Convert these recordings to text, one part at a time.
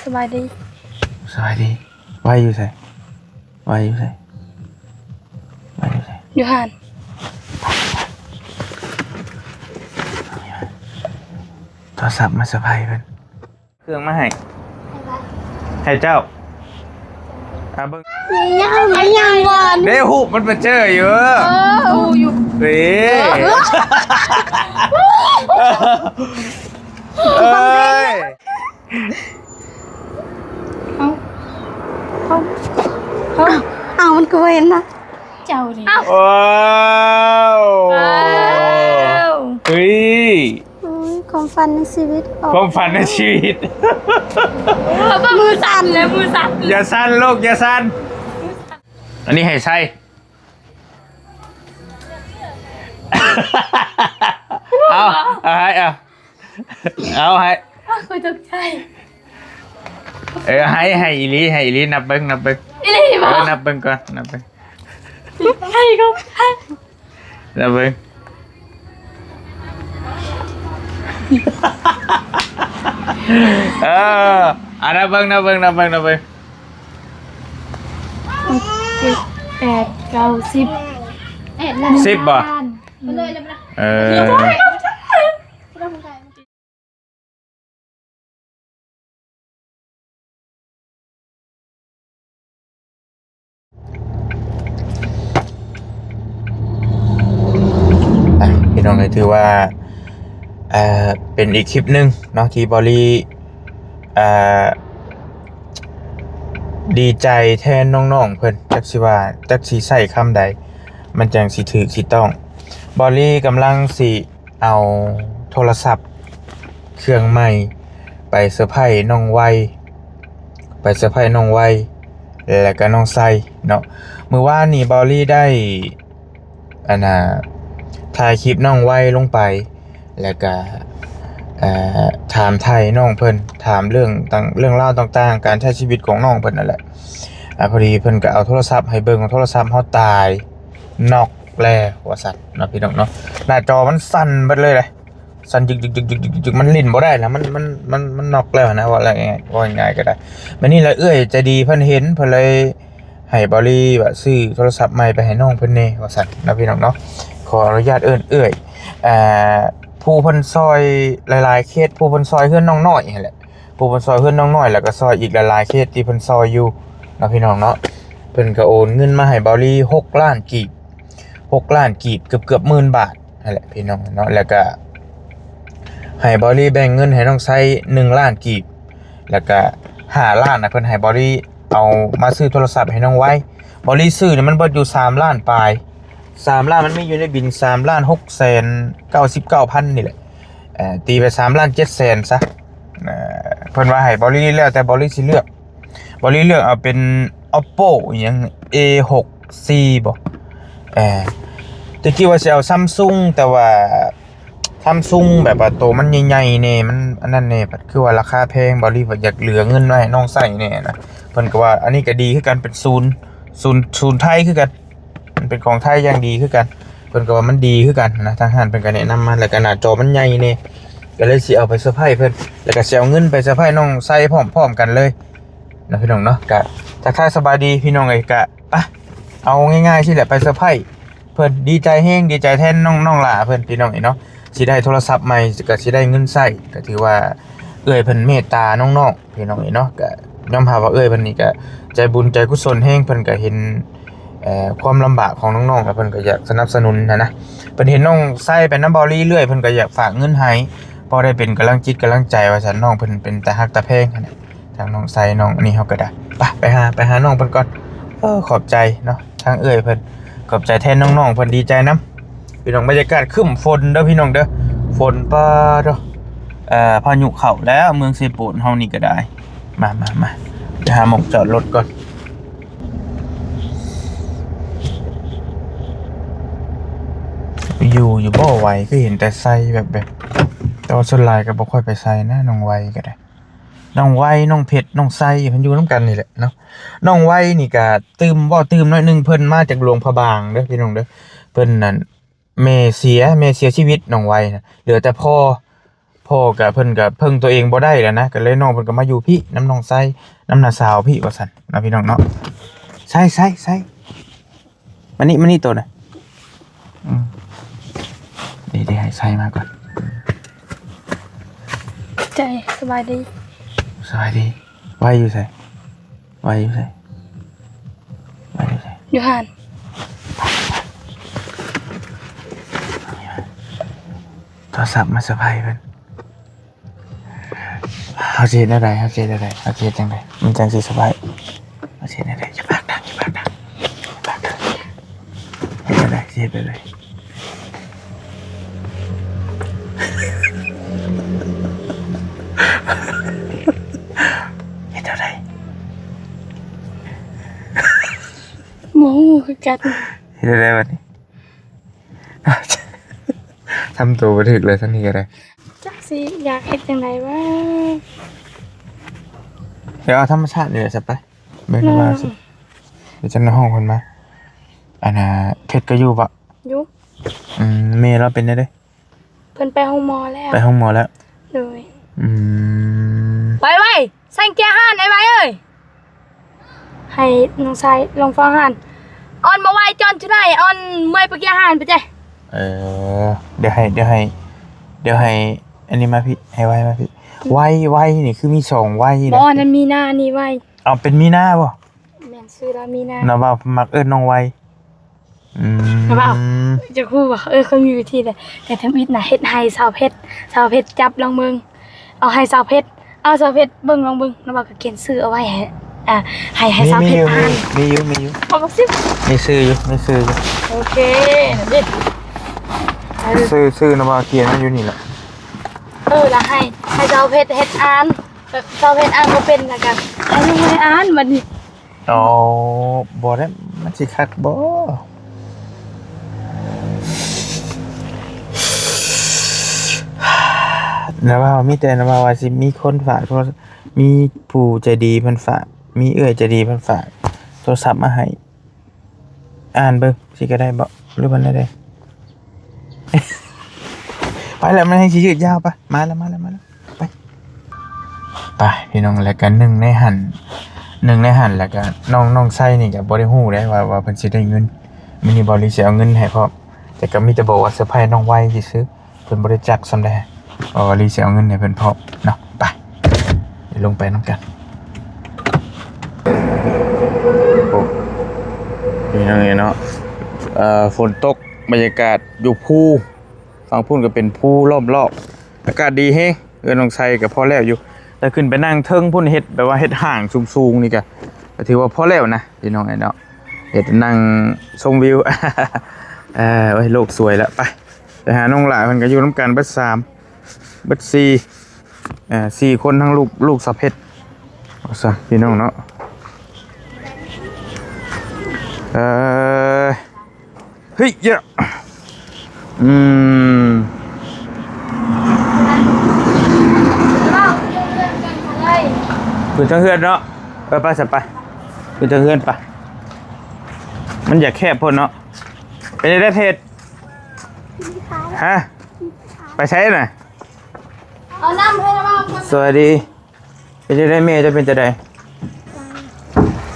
ສະບາຍດີ. ສະບາຍດີ. ໄວຢູ່ໃສ? ໄວຢູ່ໃສ? ໄວຢູ່ໃສ? ຢູ່ຫັ້ນ. ໂທລະສັບມາເຊີໄພເພິ່ນ. ເຄື່ອງມາໃຫ້ ໃຫ້ເຈົ້າ. ອ່າ ເບິ່ງ ຍັງ ຍັງບໍ່ ເດ້ ຮູບມັນໄປເຈີຢູ່. ເອີ ຮູ້ຢູ່. ເດ້ ເອີ ເອີຍ ເອົ້າ ເອົ້າ ເອົ້າ ມັນກໍບໍ່ເຫັນນະ. ເຈົ້ານີ້ ອ້າວ ວ້າວ ວ້າວ ເຮີ້ຍ ໂອ້ຍ ຄວາມຝັນໃນຊີວິດອອກ ຄວາມຝັນໃນຊີວິດ. ມືສັ່ນແລ້ວ ມືສັ່ນ. ຢ່າສັ່ນລູກ ຢ່າສັ່ນ. ອັນນີ້ໃຫ້ໃສ່ ເອົາ ເອົາໃຫ້ ເອົາ ເອົາໃຫ້. ໂອ້ຍ ຂ້ອຍຕົກໃຈ. ເອີ ໃຫ້ ໃຫ້ອີ່ຫຼີ ໃຫ້ອີ່ຫຼີ. ນັບເບິ່ງ ນັບເບິ່ງ. ອີ່ຫຼີບໍ? ເອີ ນັບເບິ່ງກ່ອນ ນັບເບິ່ງ. ໃຫ້ກໍໃຫ້ ນັບເບິ່ງ. ເອີ ອ່າ ນັບເບິ່ງ ນັບເບິ່ງ ນັບເບິ່ງ ນັບເບິ່ງ. ຫົກ ເຈັດ ແປດ ເກົ້າ ສິບ ສິບບໍ? ເອີ ອ່ະ ພີ່ນ້ອງເອີຍ ຖືວ່າ ເອີ ເປັນອີກຄລິບໜຶ່ງເນາະ ທີ່ເບົາລີ ເອີ ດີໃຈແທນນ້ອງໆເພິ່ນ ຈັກຊິວ່າ ຈັກຊິໃຊ້ຄຳໃດ ມັນຈັ່ງຊິຖືກຊິຕ້ອງ. ເບົາລີກຳລັງຊິ ເອົາໂທລະສັບເຄື່ອງໃໝ່ໄປເຊີໄພນ້ອງໄວ ໄປເຊີໄພນ້ອງໄວ ແລະກະນ້ອງໄຊເນາະ. ມື້ວານນີ້ເບົາລີໄດ້ ອັນນ່າ ຖ່າຍຄລິບນ້ອງໄວລົງໄປ ແລະກະ ເອີ ຖາມໄຖ່ນ້ອງເພິ່ນ ຖາມເລື່ອງຕ່າງ ເລື່ອງລາວຕ່າງໆ ການໃຊ້ຊີວິດຂອງນ້ອງເພິ່ນນັ້ນແຫຼະ. ອາ ພໍດີເພິ່ນກະເອົາໂທລະສັບໃຫ້ເບິ່ງ ໂທລະສັບເຮົາຕາຍ ນັອກ ແລ້ວວ່າຊັ້ນເນາະ ພີ່ນ້ອງເນາະ. ໜ້າຈໍມັນສັ່ນເບິດເລີຍເດ້ ສັ່ນຈຶກໆໆໆ ມັນຫຼິ້ນບໍ່ໄດ້ລະ ມັນ ມັນ ມັນ ມັນນັອກແລ້ວນະ ເວົ້າງ່າຍໆ ເວົ້າງ່າຍໆກໍໄດ້. ບາດນີ້ລະເອື້ອຍໃຈດີເພິ່ນເຫັນ ເພິ່ນເລີຍໃຫ້ເບົາລີວ່າຊື້ໂທລະສັບໃໝ່ໄປໃຫ້ນ້ອງເພິ່ນແດ່ວ່າຊັ້ນເນາະ ພີ່ນ້ອງເນາະ. ຂໍອະນຸຍາດເອີ້ນເອື້ອຍ ອ່າ ຜູ້ເພິ່ນຊ່ອຍຫຼາຍໆເຂດ ຜູ້ເພິ່ນຊ່ອຍເຮືອນນ້ອງນ້ອຍຫັ້ນແຫຼະ ຜູ້ເພິ່ນຊ່ອຍເຮືອນນ້ອງນ້ອຍ ແລ້ວກໍຊ່ອຍອີກຫຼາຍໆເຂດທີ່ເພິ່ນຊ່ອຍຢູ່ເນາະ ພີ່ນ້ອງເນາະ. ເພິ່ນກໍໂອນເງິນມາໃຫ້ເບົາລີຫົກລ້ານກີບ ຫົກລ້ານກີບ ເກືອບໆໝື່ນບາດຫັ້ນແຫຼະ ພີ່ນ້ອງເນາະ. ແລ້ວກະໃຫ້ເບົາລີແບ່ງເງິນໃຫ້ນ້ອງໄຊໜຶ່ງລ້ານກີບ ແລ້ວກະຫ້າລ້ານນະ ເພິ່ນໃຫ້ເບົາລີເອົາມາຊື້ໂທລະສັບໃຫ້ນ້ອງໄວ. ເບົາລີຊື້ນີ້ມັນເບິດຢູ່ສາມລ້ານປາຍ ສາມລ້ານ ມັນມີຢູ່ໃນບິນສາມລ້ານຫົກແສນເກົ້າສິບເກົ້າພັນນີ້ແຫຼະ ເອີ ຕີໄປສາມລ້ານເຈັດແສນຊະ. ເອີ ເພິ່ນວ່າໃຫ້ເບົາລີ ແລ້ວແຕ່ເບົາລີຊິເລືອກ ເບົາລີເລືອກເອົາເປັນ Oppo ອີ່ຫຍັງ ເອຫົກຊີ ບໍ ເອີ ແຕ່ກີ້ວ່າຊິເອົາ Samsung ແຕ່ວ່າ Samsung ແບບວ່າໂຕມັນໃຫຍ່ໆແດ່ ມັນອັນນັ້ນແດ່ ບັດຄືວ່າລາຄາແພງ ເບົາລີບັດຢາກເຫຼືອເງິນໄວ້ໃຫ້ນ້ອງໃຊ້ແດ່ນະ. ເພິ່ນກໍວ່າອັນນີ້ກໍດີຄືກັນ ເປັນສູນ ສູນ ສູນໄທຄືກັນ ມັນເປັນຂອງໄທຢ່າງດີຄືກັນ ເພິ່ນກໍວ່າມັນດີຄືກັນນະ. ທາງຮ້ານເພິ່ນກໍແນະນຳມາ ແລ້ວກໍໜ້າຈໍມັນໃຫຍ່ແດ່ ກໍເລີຍຊິເອົາໄປເຊີໄພເພິ່ນ ແລ້ວກໍຊິເອົາເງິນໄປເຊີໄພນ້ອງໄຊພ້ອມໆກັນເລີຍເນາະ ພີ່ນ້ອງເນາະ. ກະທັກທາຍສະບາຍດີພີ່ນ້ອງເອີຍ ກະ ປະ ເອົາງ່າຍໆຊີ້ແຫຼະ ໄປເຊີໄພເພິ່ນ. ດີໃຈແຮງ ດີໃຈແທນນ້ອງ ນ້ອງຫຼ້າເພິ່ນ ພີ່ນ້ອງເອີຍເນາະ ຊິໄດ້ໂທລະສັບໃໝ່ ກໍຊິໄດ້ເງິນໃຊ້ ກໍຖືວ່າເອື້ອຍເພິ່ນເມດຕານ້ອງໆ ພີ່ນ້ອງເອີຍເນາະ. ກໍຍອມຮັບວ່າເອື້ອຍເພິ່ນນີ້ກໍໃຈບຸນໃຈກຸສົນແຮງ ເພິ່ນກໍເຫັນ ເອີ ຄວາມລຳບາກຂອງນ້ອງໆ ແລ້ວເພິ່ນກໍຢາກສະໜັບສະໜູນຫັ້ນນະ. ເພິ່ນເຫັນນ້ອງໄຊໄປນຳເບົາລີເລື້ອຍ ເພິ່ນກໍຢາກຝາກເງິນໃຫ້ ພໍໄດ້ເປັນກຳລັງຈິດກຳລັງໃຈວ່າຊັ້ນ. ນ້ອງເພິ່ນເປັນຕາຮັກຕາແພງຫັ້ນນະ ທາງນ້ອງໄຊ ນ້ອງອັນນີ້ ເຮົາກໍໄດ້ ໄປ ໄປຫາ ໄປຫານ້ອງເພິ່ນກ່ອນ. ເອີ ຂອບໃຈເນາະ ທາງເອື້ອຍເພິ່ນ ຂອບໃຈແທນນ້ອງໆເພິ່ນ ດີໃຈນຳ ພີ່ນ້ອງ. ບັນຍາກາດຄຶ້ມຝົນເດີພີ່ນ້ອງເດີ ຝົນ ປາດໂທ້ ເອີ ພາຍຸເຂົ້າແລ້ວ ເມືອງເຊໂປນເຮົານີ້ກໍໄດ້. ມາ ມາ ມາ ໄປຫາໝ່ອງຈອດລົດກ່ອນ. ຢູ່ ຢູ່ບໍ່ໄວ ຄືເຫັນແຕ່ໄຊແບບ ແບບ ແຕ່ວ່າສ່ວນຫຼາຍກໍບໍ່ຄ່ອຍໄປໃສນະ ນ້ອງໄວກໍໄດ້ ນ້ອງໄວ ນ້ອງເພັດ ນ້ອງໄຊ ເພິ່ນຢູ່ນຳກັນນີ້ແຫຼະເນາະ. ນ້ອງໄວນີ້ກະຕື່ມ ເວົ້າຕື່ມໜ້ອຍໜຶ່ງ ເພິ່ນມາຈາກຫຼວງພະບາງເດີພີ່ນ້ອງເດີ. ເພິ່ນນັ້ນແມ່ເສຍ ແມ່ເສຍຊີວິດ ນ້ອງໄວນະ ເຫຼືອແຕ່ພໍ່ ພໍ່ກໍ ເພິ່ນກໍເພິ່ງຕົວເອງບໍ່ໄດ້ແລ້ວນະ ກໍເລີຍນ້ອງເພິ່ນກໍມາຢູ່ພີ້ນຳນ້ອງຊາຍ ນຳນ້າສາວພີ້ວ່າຊັ້ນເນາະ ພີ່ນ້ອງເນາະ. ໃສ່ ໃສ່ ໃສ່ ມານີ້ ມານີ້ໂຕນະ. ອືມ ເດ ເດ ໃຫ້ໃສ່ມາກ່ອນ. ໃຈ ສະບາຍດີ. ສະບາຍດີ. ໄວຢູ່ໃສ? ໄວຢູ່ໃສ? ໄວຢູ່ໃສ? ຢູ່ຫັ້ນ. ໂທລະສັບມາເຊີໄພຣສ໌ເພິ່ນ. ເຮົາຊິເຮັດແນວໃດ? ເຮົາຊິເຮັດແນວໃດ? ເຮົາຊິເຮັດຈັ່ງໃດ? ມັນຈັ່ງຊິເຊີໄພຣສ໌. ເຮົາຊິເຮັດແນວໃດ? ຢ່າປາກດັງ ຢ່າປາກດັງ ຢ່າປາກດັງ. ເຮັດແນວໃດ? ຊິເຮັດແນວໃດ? ເຮັດແນວໃດ? ບໍ່ຮູ້ຄືກັນ. ເຮັດແນວໃດບັດນີ້? ທຳໂຕບໍ່ຖືກເລີຍ ທາງນີ້ກໍໄດ້. ຈັກຊິຢາກເຮັດຈັ່ງໃດວະ? ດຽວເອົາທຳມະຊາດນີ້ແຫຼະຊະໄປ. ເບິ່ງວ່າຊິ ເອີ ເປັນຈັ່ງໃດ ຫ້ອງເພິ່ນມາ. ອັນນ່າ ເພັດກໍຢູ່ບໍ່? ຢູ່. ອືມ ແມ່ລາວເປັນແນວໃດ? ເພິ່ນໄປໂຮງໝໍແລ້ວ. ໄປໂຮງໝໍແລ້ວ. ໂດຍ. ອືມ ໄວໆ ໃສ່ເກຍຮ້ານ ອ້າຍໄວເອີຍ. ໃຫ້ນ້ອງຊາຍລອງຟັງຫັ້ນ. ອອນບໍ່ໄວຈອນຈຸໄລ ອອນເມື່ອຍປະກຽຫານປະເຈ. ເອີ ດຽວໃຫ້ ດຽວໃຫ້ ດຽວໃຫ້ອັນນີ້ມາພີ້ ໃຫ້ໄວມາພີ້. ໄວ ໄວນີ້ຄືມີສອງໄວນະ. ບໍ່ ນັ້ນມີນາ ອັນນີ້ໄວ. ເອົາ ເປັນມີນາບໍ່? ແມ່ນ ຊື່ລາວມີນາ. ນາວ່າມັກເອີ້ນນ້ອງໄວ. ອືມ ນາວ່າ ຈະຮູ້ວ່າ ເອີ ເຄີຍມີວິທີໃດ ແຕ່ທຳອິດນະ ເຮັດໃຫ້ສາວເພັດ ສາວເພັດຈັບລອງເບິ່ງ. ເອົາໃຫ້ສາວເພັດ ເອົາສາວເພັດເບິ່ງລອງເບິ່ງ. ນາວ່າກໍຂຽນຊື່ເອົາໄວ້ໃຫ້ ອ່າ ໃຫ້ ໃຫ້ສາວເພັດອ່ານ. ມີຢູ່ ມີຢູ່ ມີຢູ່ ເອົາບັກຊິ ມີຊື່ຢູ່ ມີຊື່ຢູ່. ໂອເຄ ນີ້ ຊື່ ຊື່ນາວ່າຂຽນມາຢູ່ນີ້ແຫຼະ. ເອີ ລະໃຫ້ ໃຫ້ສາວເພັດເຮັດອ່ານ. ເອີ ສາວເພັດອ່ານບໍ່ເປັນ ລະກະໃຫ້ນ້ອງໄວອ່ານບັດນີ້. ອໍ ບໍ່ໄດ້ ມັນຊິຄັກບໍ່? ນາວ່າມີແຕ່ ນາວ່າວ່າຊິມີຄົນຝາກໂທລະສັບ ມີຜູ້ໃຈດີເພິ່ນຝາກ ມີເອື້ອຍໃຈດີເພິ່ນຝາກໂທລະສັບມາໃຫ້ ອ່ານເບິ່ງຊິກະໄດ້ບໍ່ ຫຼືວ່າແນວໃດ? ໄປແລ້ວ ມັນແຮ່ງຊິຍືດຍາວ. ໄປ ມາແລ້ວ ມາແລ້ວ ມາແລ້ວ. ໄປ ໄປພີ່ນ້ອງ. ແລ້ວກະໜຶ່ງໃນຫັ້ນ ໜຶ່ງໃນຫັ້ນ ແລ້ວກະນ້ອງ ນ້ອງໄຊນີ້ກະບໍ່ໄດ້ຮູ້ເດ້ວ່າ ວ່າເພິ່ນຊິໄດ້ເງິນ. ມື້ນີ້ບ່າວລີຊິເອົາເງິນໃຫ້ພ້ອມ ແຕ່ກະມີແຕ່ບອກວ່າເຊີໄພຣສ໌ນ້ອງໄວຊື່ໆ ເພິ່ນບໍ່ໄດ້ຈັກສ່ຳໃດ ເພາະວ່າລີຊິເອົາເງິນໃຫ້ເພິ່ນພ້ອມເນາະ. ໄປ ລົງໄປນຳກັນ. ໂອ້ ພີ່ນ້ອງເອີຍເນາະ ເອີ ຝົນຕົກ ບັນຍາກາດຢູ່ພູ ຝັ່ງພຸ້ນກໍເປັນພູລ້ອມລອບ ອາກາດດີແຮງ. ເຮືອນນ້ອງໄຊກໍພໍແລ້ວຢູ່ ແຕ່ຂຶ້ນໄປນັ່ງເທິງພຸ້ນ ເຮັດແບບວ່າເຮັດຫ້າງສູງໆນີ້ກໍ ກໍຖືວ່າພໍແລ້ວນະ ພີ່ນ້ອງເອີຍເນາະ. ເຮັດນັ່ງຊົມວິວ ເອີ ໂອ້ຍ ໂລກສວຍລະ. ໄປ ໄປຫານ້ອງຫຼ້າເພິ່ນກໍຢູ່ນຳກັນເບິດສາມ ເບິດສີ່ ເອີ ສີ່ຄົນ ທັງລູກ ລູກສາວເພັດ ວ່າຊັ້ນ ພີ່ນ້ອງເນາະ. ເອີ ເຮີ້ຍ ອືມ ຂຶ້ນທາງເຮືອນເນາະ. ເອີ ໄປຊະ ໄປ ຂຶ້ນທາງເຮືອນໄປ. ມັນຢາກແຄບໂພດເນາະ. ເປັນໄດເທດ? ຮະ? ໄປໃສນະ? ເອົານ້ຳໃຫ້ລະບ່າວກ່ອນ. ສະບາຍດີ. ເປັນຈັ່ງໃດແມ່ເຈົ້າ ເປັນຈັ່ງໃດ?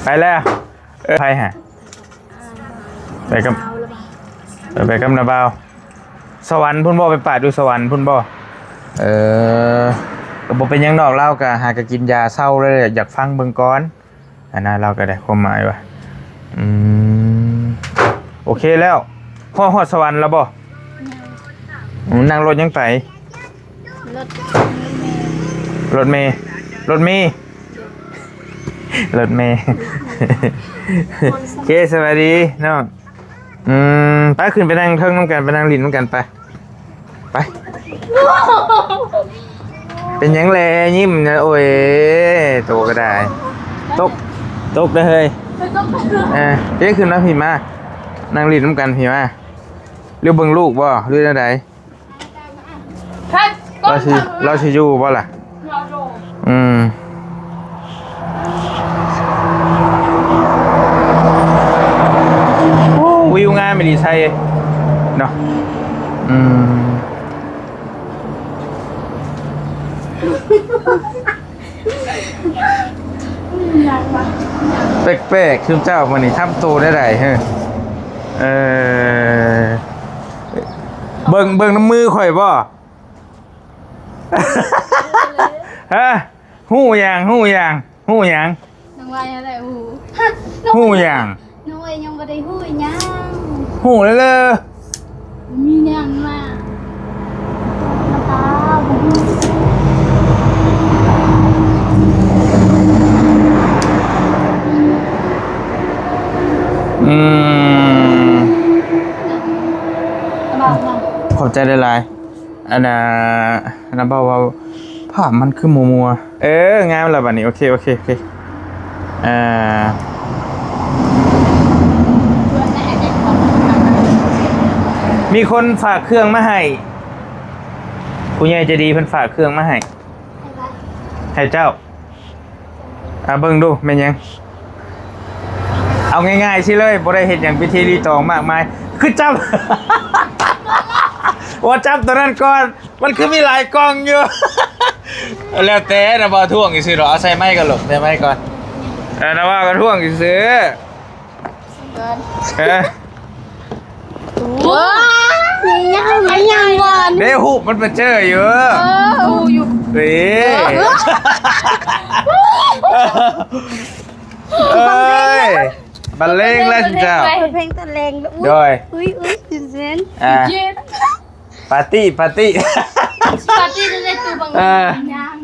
ໄປແລ້ວ. ເອີ ໃຜຫາ? ໄປກັບ ເອີ ໄປກັບນ້າບ່າວ. ສະຫວັນພຸ້ນບໍ່? ໄປປາດຢູ່ສະຫວັນພຸ້ນບໍ່? ເອີ ກໍບໍ່ເປັນຫຍັງດອກ ລາວກໍຫາກໍກິນຢາເຊົາແລ້ວ ຢາກຟັງເບິ່ງກ່ອນ. ອັນນັ້ນລາວກໍໄດ້ຄວາມໝາຍວ່າ ອືມ ໂອເຄແລ້ວ. ຮອດ ຮອດສະຫວັນແລ້ວບໍ່? ອືມ ນັ່ງລົດຫຍັງໄປ? ລົດ ລົດເມ ລົດເມ ລົດເມ. ໂອເຄ ສະບາຍດີນ້ອງ. ອືມ ໄປ ຂຶ້ນໄປນັ່ງເທິງນຳກັນ ໄປນັ່ງຫຼິ້ນນຳກັນໄປ. ໄປ ເປັນຫຍັງແລຍິ້ມນະ? ໂອ້ຍ ໂຕກໍໄດ້ ຕົກ ຕົກເດີເຮີ້ຍ. ເອີ ເດ້ ຂຶ້ນມາພີ້ມາ ນັ່ງຫຼິ້ນນຳກັນພີ້ມາ. ຫຼືເບິ່ງລູກບໍ່ ຫຼືແນວໃດ? ລາວຊິ ລາວຊິຢູ່ບໍ່ລະ? ອືມ ໂອ້ ວິວງາມອີ່ຫຼີໄຊເນາະ. ອືມ ແປກໆ ຄືເຈົ້າມື້ນີ້ທຳໂຕແນວໃດເຮີ? ເອີ ເບິ່ງ ເບິ່ງນຳມືຂ້ອຍບໍ່? ຮະ? ຮູ້ຫຍັງ? ຮູ້ຫຍັງ? ຮູ້ຫຍັງ? ນ້ອງໄວຫັ້ນແຫຼະຮູ້. ຮູ້ຫຍັງ? ນ້ອງໄວຍັງບໍ່ໄດ້ຮູ້ອີ່ຫຍັງ. ຮູ້ແລ້ວເລີ. ມີຫຍັງມາ. ອືມ ຂອບໃຈຫຼາຍໆ. ອັນນ່າ ອັນນ່າ ເວົ້າວ່າ ພາບມັນຄືມົວໆ. ເອີ ງາມແລ້ວບັດນີ້. ໂອເຄ ໂອເຄ ໂອເຄ. ອ່າ ມີຄົນຝາກເຄື່ອງມາໃຫ້ ຜູ້ໃຫຍ່ໃຈດີເພິ່ນຝາກເຄື່ອງມາໃຫ້ ໃຫ້ເຈົ້າ. ອ່າ ເບິ່ງດູແມ່ນຫຍັງ? ເອົາງ່າຍໆຊິເລີຍ ບໍ່ໄດ້ເຮັດຫຍັງພິທີລີຕອງມາກມາຍ. ຄືຈັບ ວ່າຈັບຕົວນັ້ນກ່ອນ ມັນຄືມີຫຼາຍກ່ອງຢູ່. ແລ້ວແຕ່ນະ ບໍ່ທວງຊື່ໆດອກ. ເອົາໃສ່ໄມກ່ອນລູກ ໃສ່ໄມກ່ອນ. ເອີ ນະວ່າກໍທວງຊື່ໆ. ເອີ ວ້າວ ຍັງ ຍັງວ່າ ເດ້ ຮູບມັນໄປເຈີຢູ່. ເອີ ຮູ້ຢູ່. ເດ້ ເອີຍ ບັນເລງແລ້ວເຈົ້າ. ເປີດເພງຕອນແລງ. ໂດຍ ອຸ້ຍ ອຸ້ຍ ຕື່ນເຕັ້ນ. ອ່າ ເຢັນ ປາຕີ້ ປາຕີ້ ປາຕີ້ໃນຕູ້ບັງ ເອີ ຍັງ.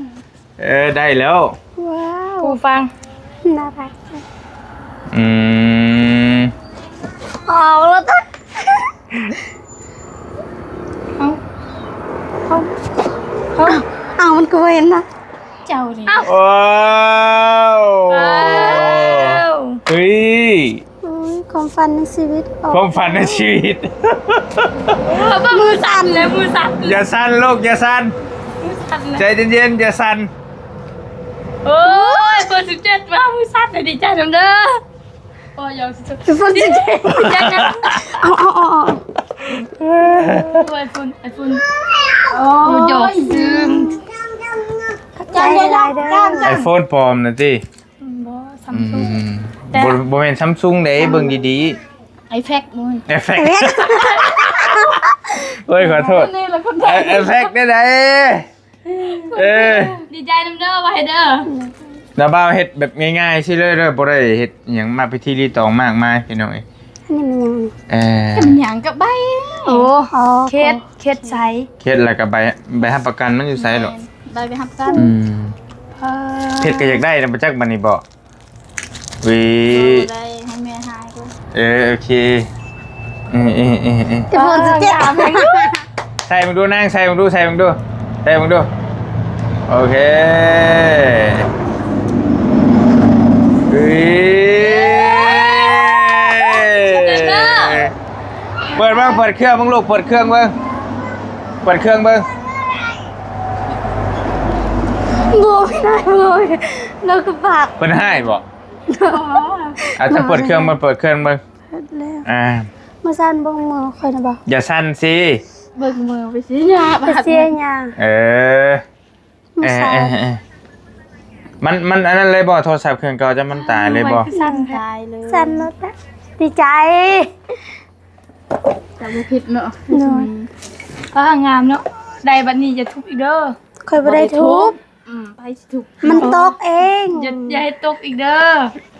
ເອີ ໄດ້ແລ້ວ. ວ້າວ ຫູຟັງ ໜ້າຮັກ. ອືມ ເອົາລະ ເອົາ ເອົາ ເອົາ ມັນກໍບໍ່ເຫັນນະ ເຈົ້ານີ້. ວ້າວ ວ້າວ ເຮີ້ຍ. ໂອ້ຍ ຄວາມຝັນໃນຊີວິດອອກ. ຄວາມຝັນໃນຊີວິດ. ມືສັ່ນແລ້ວ ມືສັ່ນ. ຢ່າສັ່ນລູກ ຢ່າສັ່ນ. ມືສັ່ນແລ້ວ. ໃຈເຢັນໆ ຢ່າສັ່ນ. ໂອ້ຍ ເປີດສິບເຈັດມາ ມືສັ່ນ. ດີໃຈນຳເດີ. ໂອ້ຍ ເປັນຄົນຊິເຈັບ. ເອົາ ເອົາ ເອົາ ເອົາ. ໂອ້ຍ ໄອໂຟນ ໄອໂຟນ. ໂອ້ຍ ຢອກຊຶມ. ຂອບໃຈຫຼາຍໆເດີ. ໄອໂຟນປອມນະຕິ. ບໍ່ ຊຳຊຸງ. ອືມ ແຕ່ ບໍ່ ບໍ່ແມ່ນຊຳຊຸງເດ້ ເບິ່ງດີໆ. ໄອແຟກ ໂອ້ຍ ໄອແຟກ. ໂອ້ຍ ຂໍໂທດ. ໄອແຟກໄດ້ໃດ. ເອີ ດີໃຈນຳເດີ ວ່າໃຫ້ເດີ. ລາວບ່າວເຮັດແບບງ່າຍໆຊິເລີຍເດີ ບໍ່ໄດ້ເຮັດຫຍັງມາພິທີລີຕອງມາກມາຍ ພີ່ນ້ອງເອີຍ. ອັນນີ້ແມ່ນຫຍັງນີ້? ເອີ ແມ່ນຫຍັງ ກັບໃບ. ໂອ້ ເຄັດ ເຄັດໃສ ເຄັດ ແລ້ວກໍໃບ ໃບຮັບປະກັນມັນຢູ່ໃສເລາະ? ແມ່ນ ໃບ ໃບຮັບປະກັນ. ອືມ ເພັດກໍຢາກໄດ້ນະ ບໍ່ຈັກບັດນີ້ບໍ່. ວິ ບໍ່ໄດ້ ໃຫ້ແມ່ຫາຍກ່ອນ. ເອີ ໂອເຄ. ເອີ ເອີ ເອີ ເອີ ເອີ ໃສ່ເບິ່ງດູນາງ ໃສ່ເບິ່ງດູ ໃສ່ເບິ່ງດູ ໃສ່ເບິ່ງດູ. ໂອເຄ. ວິ ເປີດເບິ່ງ ເປີດເຄື່ອງເບິ່ງລູກ ເປີດເຄື່ອງເບິ່ງ ເປີດເຄື່ອງເບິ່ງ. ບໍ່ໄດ້ ບໍ່ໄດ້ ລາວກໍປາກ. ເພິ່ນຮ້າຍບໍ່? ອໍ ອາ ຖ້າເປີດເຄື່ອງ ເປີດເຄື່ອງເບິ່ງ. ເປີດແລ້ວ. ອ່າ ມາສັ່ນເບິ່ງມືຂ້ອຍນະບໍ່? ຢ່າສັ່ນຊິ. ເບິ່ງມືໄປຊິຍາ ໄປຊິຍາ. ເອີ ເອີ ເອີ ມັນ ມັນອັນນັ້ນເລີຍບໍ່? ໂທລະສັບເຄື່ອງເກົ່າເຈົ້າມັນຕາຍເລີຍບໍ່? ສັ່ນຕາຍເລີຍ. ສັ່ນໂລດ ດີໃຈ. ຈະບໍ່ຜິດເນາະ. ໂດຍ. ປ້າ ງາມເນາະ. ໄດ້ບັດນີ້ຢ່າທຸບອີກເດີ. ຂ້ອຍບໍ່ໄດ້ທຸບ. ອືມ ໃຜຊິທຸບ? ມັນຕົກເອງ. ຢ່າ ຢ່າໃຫ້ຕົກອີກເດີ.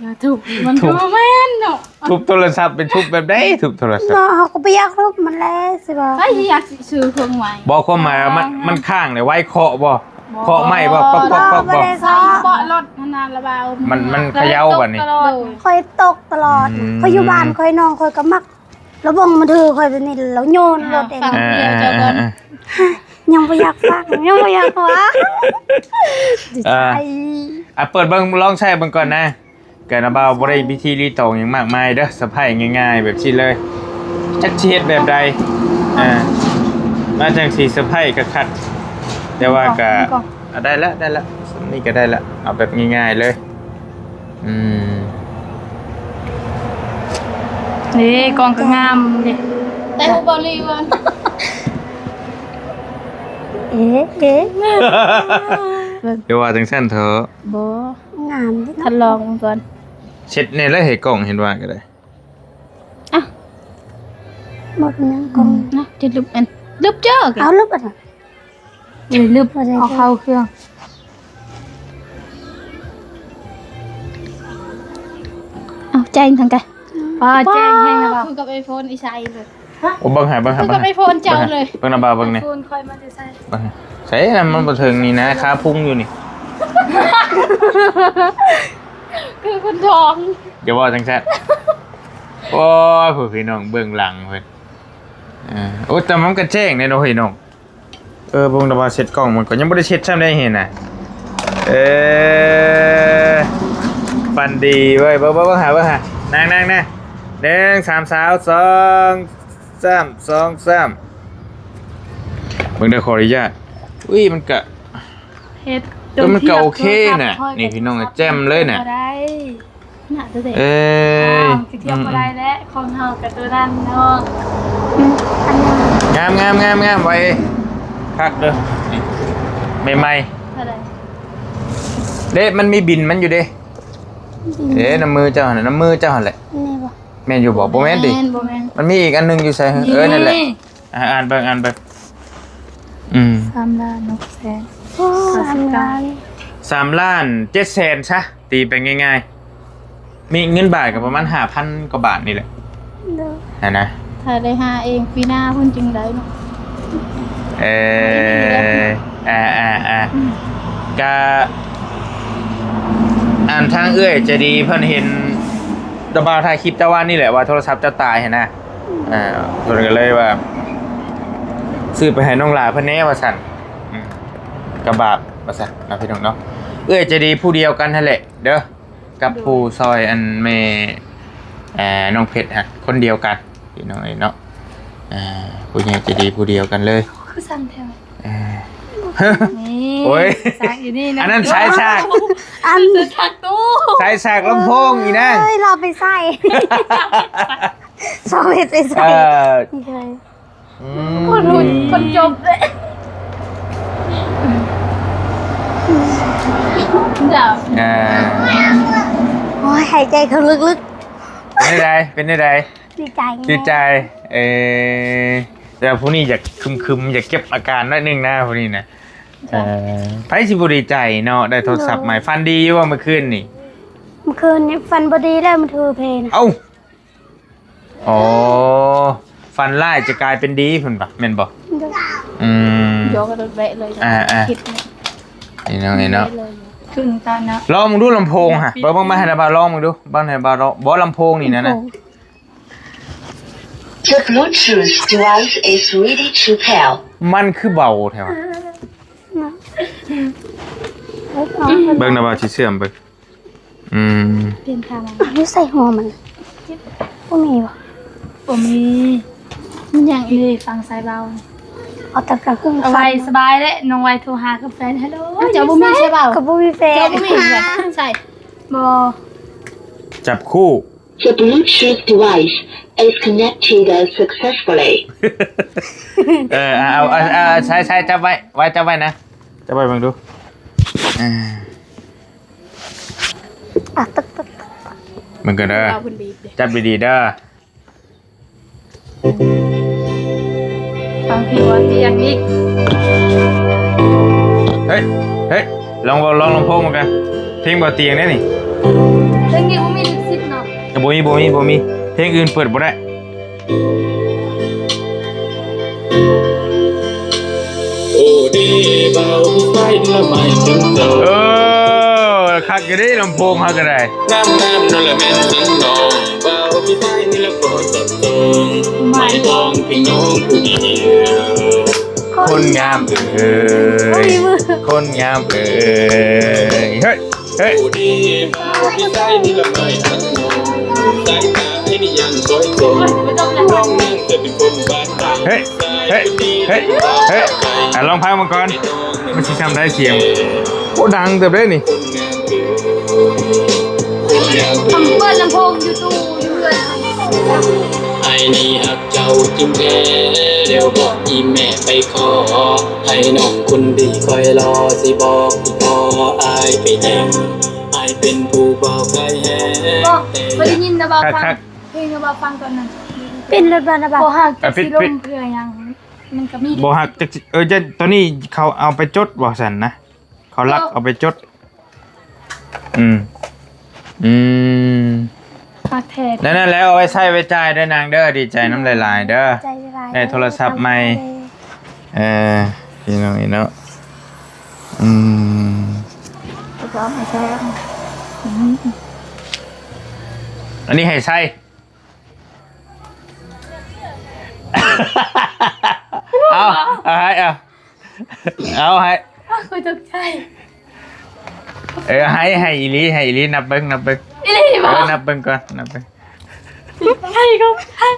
ຢ່າທຸບ ມັນກໍບໍ່ແມ່ນເນາະ. ທຸບໂທລະສັບໄປທຸບແບບໃດ? ທຸບໂທລະສັບ. ເນາະ ເຮົາກໍບໍ່ຢາກທຸບມັນແຫຼະ ຊິບໍ່? ໃຜຊິຢາກຊື້ເຄື່ອງໃໝ່? ບໍ່ ຄວາມໝາຍວ່າມັນ ອ່າ ມັນຄ້າງເລີຍ ໄວເຄາະບໍ່? ບໍ່ ເຄາະໄມ້ບໍ່? ປອກໆໆບໍ່? ບໍ່ໄດ້ເຄາະ. ໃສ່ເບາະລົດຫັ້ນນະລະບ່າວ. ມັນ ມັນຂະເຍົາບັດນີ້. ຂ້ອຍຕົກຕະຫຼອດ. ອືມ ຂ້ອຍຢູ່ບ້ານຂ້ອຍ ນ້ອງຂ້ອຍກໍມັກ ລະເບິ່ງມືຖືຂ້ອຍແບບນີ້ ລະໂຍນໂລດເອງ. ອ່າ ຟັງເພງເຈົ້າກ່ອນ. ອ່າ ຍັງບໍ່ຢາກຟັງ ຍັງບໍ່ຢາກຟັງ. ເອີ ອ່ະ ເປີດເບິ່ງ ລອງໃຊ້ເບິ່ງກ່ອນນະ. ກະນະບ່າວບໍ່ໄດ້ພິທີລີຕອງຫຍັງມາກມາຍເດີ ເຊີໄພງ່າຍໆແບບຊີ້ເລີຍ. ຈັກຊິເຮັດແບບໃດ ອ່າ ມາຈັ່ງຊິເຊີໄພຄັກໆ. ແຕ່ວ່າກະ ອ່ະ ໄດ້ລະ ໄດ້ລະ ສ່ຳນີ້ກະໄດ້ລະ. ເອົາແບບງ່າຍໆເລີຍ. ອືມ ເດ້ ກ້ອງກໍງາມເດ້. ແຕ່ຮູ້ບໍ່ລີວ່າ ເອ ເອ เบิ่ง อย่าว่าจั่งซั้นเถาะ บ่ งามเด้เนาะ ทดลองเบิ่งก่อน เช็ดแหน่แล้วให้กล้องเห็นว่าก็ได้ อ่ะ บ่เป็นหยังกล้อง นะ จะลึบอัน ลึบเจ้อ เอาลึบอันนั้น เออ ลึบ บ่ได้ เอาเข้าเครื่อง เอาแจ้งทางไกล ป้าแจ้งให้นะบ่าว คือกับไอโฟนอีไซเลย โอ้ เบิ่งให้ เบิ่งให้ คือกับไอโฟนเจ้าเลย เบิ่งนะบ่าว เบิ่งนี่ ไอโฟนค่อยมาแต่ไส เบิ่งให้ ใส่นะ มันบ่ถึงนี่นะ ขาพุงอยู่นี่ คือคนท้อง อย่าเว้าจั่งซั้น โอ้ย ผู้พี่น้องเบื้องหลังเพิ่น เออ โอ้ แต่มันก็แจ้งแน่เนาะพี่น้อง เออ เบิ่งแต่ว่าเช็ดกล้องมันก็ยังบ่ได้เช็ดซ้ำได้เห็นน่ะ เออ ฝันดีเว้ย เบิ่ง เบิ่ง เบิ่งหา เบิ่งหา นั่ง นั่ง นั่ง หนึ่ง สาม สาว สอง สาม สอง สาม เบิ่งเด้อ ขออนุญาต อุ้ย มันก็ เฮ็ด เออ มันก็โอเคน่ะ นี่พี่น้อง แจ่มเลยน่ะ บ่ได้ น่ะ เอ้ย อ้าว สิเทียบบ่ได้แล้ว ของเฮากับตัวนั้นเนาะ งาม งาม งาม งาม ไว้ คักเด้อ นี่ ใหม่ๆ เท่าใด เด้ มันมีบินมันอยู่เด้ บิน เด้ น้ำมือเจ้าหั่นน่ะ น้ำมือเจ้าหั่นแหละ นี่บ่ แม่นอยู่บ่ บ่แม่นติ แม่น บ่แม่น มันมีอีกอันหนึ่งอยู่ไส เออ นั่นแหละ นี่ อ่า อ่านเบิ่ง อ่านเบิ่ง อืม สามล้านหกแสน โอ้ สามล้าน สามล้านเจ็ดแสนซะ ตีเป็นง่ายๆ มีเงินบาทก็ประมาณห้าพันกว่าบาทนี่แหละ โดย หั้นนะ ถ้าได้หาเองปีหน้าพุ้นจึงได้เนาะ เออ อ่า อ่า อ่า อืม กะ อันทางเอื้อยใจดีเพิ่นเห็นตะบ่าวถ่ายคลิปตะวันนี่แหละว่าโทรศัพท์เจ้าตายหั้นนะ อ่า เพิ่นก็เลยว่า ซื้อไปให้น้องหลาเพิ่นแหน่ว่าซั่น อืม กะบาปว่าซั่นเนาะพี่น้องเนาะ เอื้อยใจดีผู้เดียวกันหั้นแหละเด้อ กับผู้ซอยอันแม่ อ่า น้องเพชรฮะ คนเดียวกันพี่น้องเอ้ยเนาะ อ่า ผู้ใหญ่ใจดีผู้เดียวกันเลย คือสั่นแท้ เออ นี่ โอ้ย สากอยู่นี่นะ อันนั้นสายสาก อัน สากตู้ สายสากลำโพงอีนาง เอ้ย เราไปใส่ สองเม็ดไปใส่ เออ นี่เลย อืม คนหุ่น คนจบเลย จ้ะ อ่า โอ้ย หายใจเข้าลึกๆ เป็นจั่งใด เป็นจั่งใด ดีใจไง ดีใจ เออ แต่ผู้นี้อยากครึมๆ อยากเก็บอาการหน่อยหนึ่งนะ ผู้นี้นะ จ้ะ เออ ไผสิบ่ดีใจเนาะ ได้โทรศัพท์ใหม่ โดย ฝันดีอยู่บ่เมื่อคืนนี่ เมื่อคืนนี้ฝันบ่ดีแล้ว มันถือเพลง เอ้า อ๋อ ฝันร้ายจะกลายเป็นดีเพิ่นปะ แม่นบ่ โดย อืม ยกรถแวะเลย อ่าๆ คิดเนี่ย นี่เนาะ นี่เนาะ แวะเลย ขึ้นตานะ ลองมึงดูลำโพงฮะ เบิ่ง เบิ่งมาให้บ่าวลองมึงดู เบิ่งให้บ่าวลอง บ่ลำโพงนี่นะนะ ลำโพง The Bluetooth device is ready to pair. มันคือเบาแท้วะ เนาะ เบิ่งนะว่าสิเชื่อมเบิ่ง อืม เปลี่ยนทาง อ้าว อยู่ใส่หัวมัน บ่มีบ่ บ่มี มันยังอีก นี่ฟังสายเบา เอาแต่กลางคืน เอาไว้ ฟัง สบายเด้ น้องไว้โทรหากับแฟน ฮัลโหล อ้าว เจ้าบ่มีสายเบา ก็บ่มีแฟน เจ้าบ่มีเลย ใช่ บ่ จับคู่ The Bluetooth device is connected successfully. เออ เอา เอา เอา เอา ใช้ ใช้ จับไว้ ไว้ จับไว้นะ จับไว้เบิ่งดู อ่า อ่ะ ตึก ตึก ตึก เบิ่งกันเด้อ เอาเพิ่นบีบเด้ จับดีๆ เด้อ ฟังเพลงบ่เตียงอีก เฮ้ย เฮ้ย ลอง ลองลำโพงมากัน เพลงบ่เตียงได้นี่ เพลงนี้บ่มีลิขสิทธิ์เนาะ บ่มี บ่มี บ่มี เพลงอื่นเปิดบ่ได้ โอ้เด้ บ่าวผู้ชายเนื้อไม้ถึงเจ้า เออ คักอยู่เด้ ลำโพงเฮาก็ได้ งามๆ นั่นแหละแม่นถึงน้อง บ่าวผู้ชายนี่ละขอจับจอง หมายปองเพียงน้องผู้เดียว คนงามเอ๋ย คนงามเอ๋ย เฮ้ย เฮ้ย โอ้เด้ บ่าวผู้ชายนี่ละไม้ทั้งน้อง สายตาไอ้นี่ยังสวยกว่า น้องนั่นจะเป็นคนบ้านใด เฮ้ย เฮ้ย เฮ้ย เฮ้ย อ่ะ ลองฟังมันก่อน มันสิทำได้เสียง โอ้ ดังเติบเลยนี่ เปิดลำโพงอยู่ตู้อยู่เรือน ไอ้นี่ฮักเจ้าจริงแท้ แล้วบอกอีแม่ไปขอ ให้น้องคนดีคอยรอ สิบอกอีพ่อ ບໍ່ ເຄີຍໄດ້ຍິນແຕ່ເບົາຟັງ ເພງເບົາຟັງຕອນນັ້ນ ເປັນລົດບັນນະບາດ ບໍ່ຮັກຈັກຊິລົມເພື່ອຫຍັງ ມັນກໍມີ ບໍ່ຮັກຈັກຊິ ເອີ ຕອນນີ້ເຂົາເອົາໄປຈົດບໍ່ຊັ້ນນະ ເຂົາລັກເອົາໄປຈົດ ອືມ ອືມ ຄັກແທ້ ນັ້ນແຫຼະ ເອົາໄວ້ໃຊ້ໄວ້ຈ່າຍເດີນາງເດີ ດີໃຈນຳຫຼາຍໆເດີ ໄດ້ໂທລະສັບໃໝ່ ເອີ ພີ່ນ້ອງເອີຍເນາະ ອືມ ອັນນີ້ໃຫ້ໃຊ້ ເອົາ ເອົາໃຫ້ ເອົາ ເອົາໃຫ້ ໂອ້ຍ ຕົກໃຈ ເອີ ໃຫ້ ໃຫ້ອີ່ຫຼີ ໃຫ້ອີ່ຫຼີ ນັບເບິ່ງ ນັບເບິ່ງ ອີ່ຫຼີບໍ່ ເອີ ນັບເບິ່ງກ່ອນ ນັບເບິ່ງ ໃຫ້ກໍໃຫ້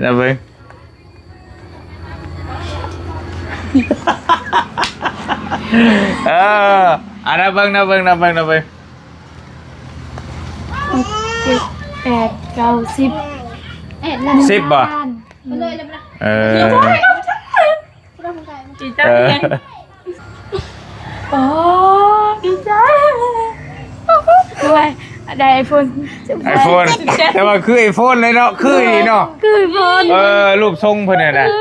ນັບເບິ່ງ ເອີ ອ່າ ນັບເບິ່ງ ນັບເບິ່ງ ນັບເບິ່ງ ນັບເບິ່ງ ຫົກ ເຈັດ ແປດ ເກົ້າ ສິບ ສິບບໍ່ ເອີ ດີໃຈ ເອີ ໂອ້ ດີໃຈ ໂອ້ຍ ໄດ້ໄອໂຟນ ໄອໂຟນ ແຕ່ວ່າຄືໄອໂຟນເລີຍເນາະ ຄືອີ່ຫຼີເນາະ ຄືໄອໂຟນ ເອີ ຮູບຊົງເພິ່ນຫັ້ນນະ ເອີ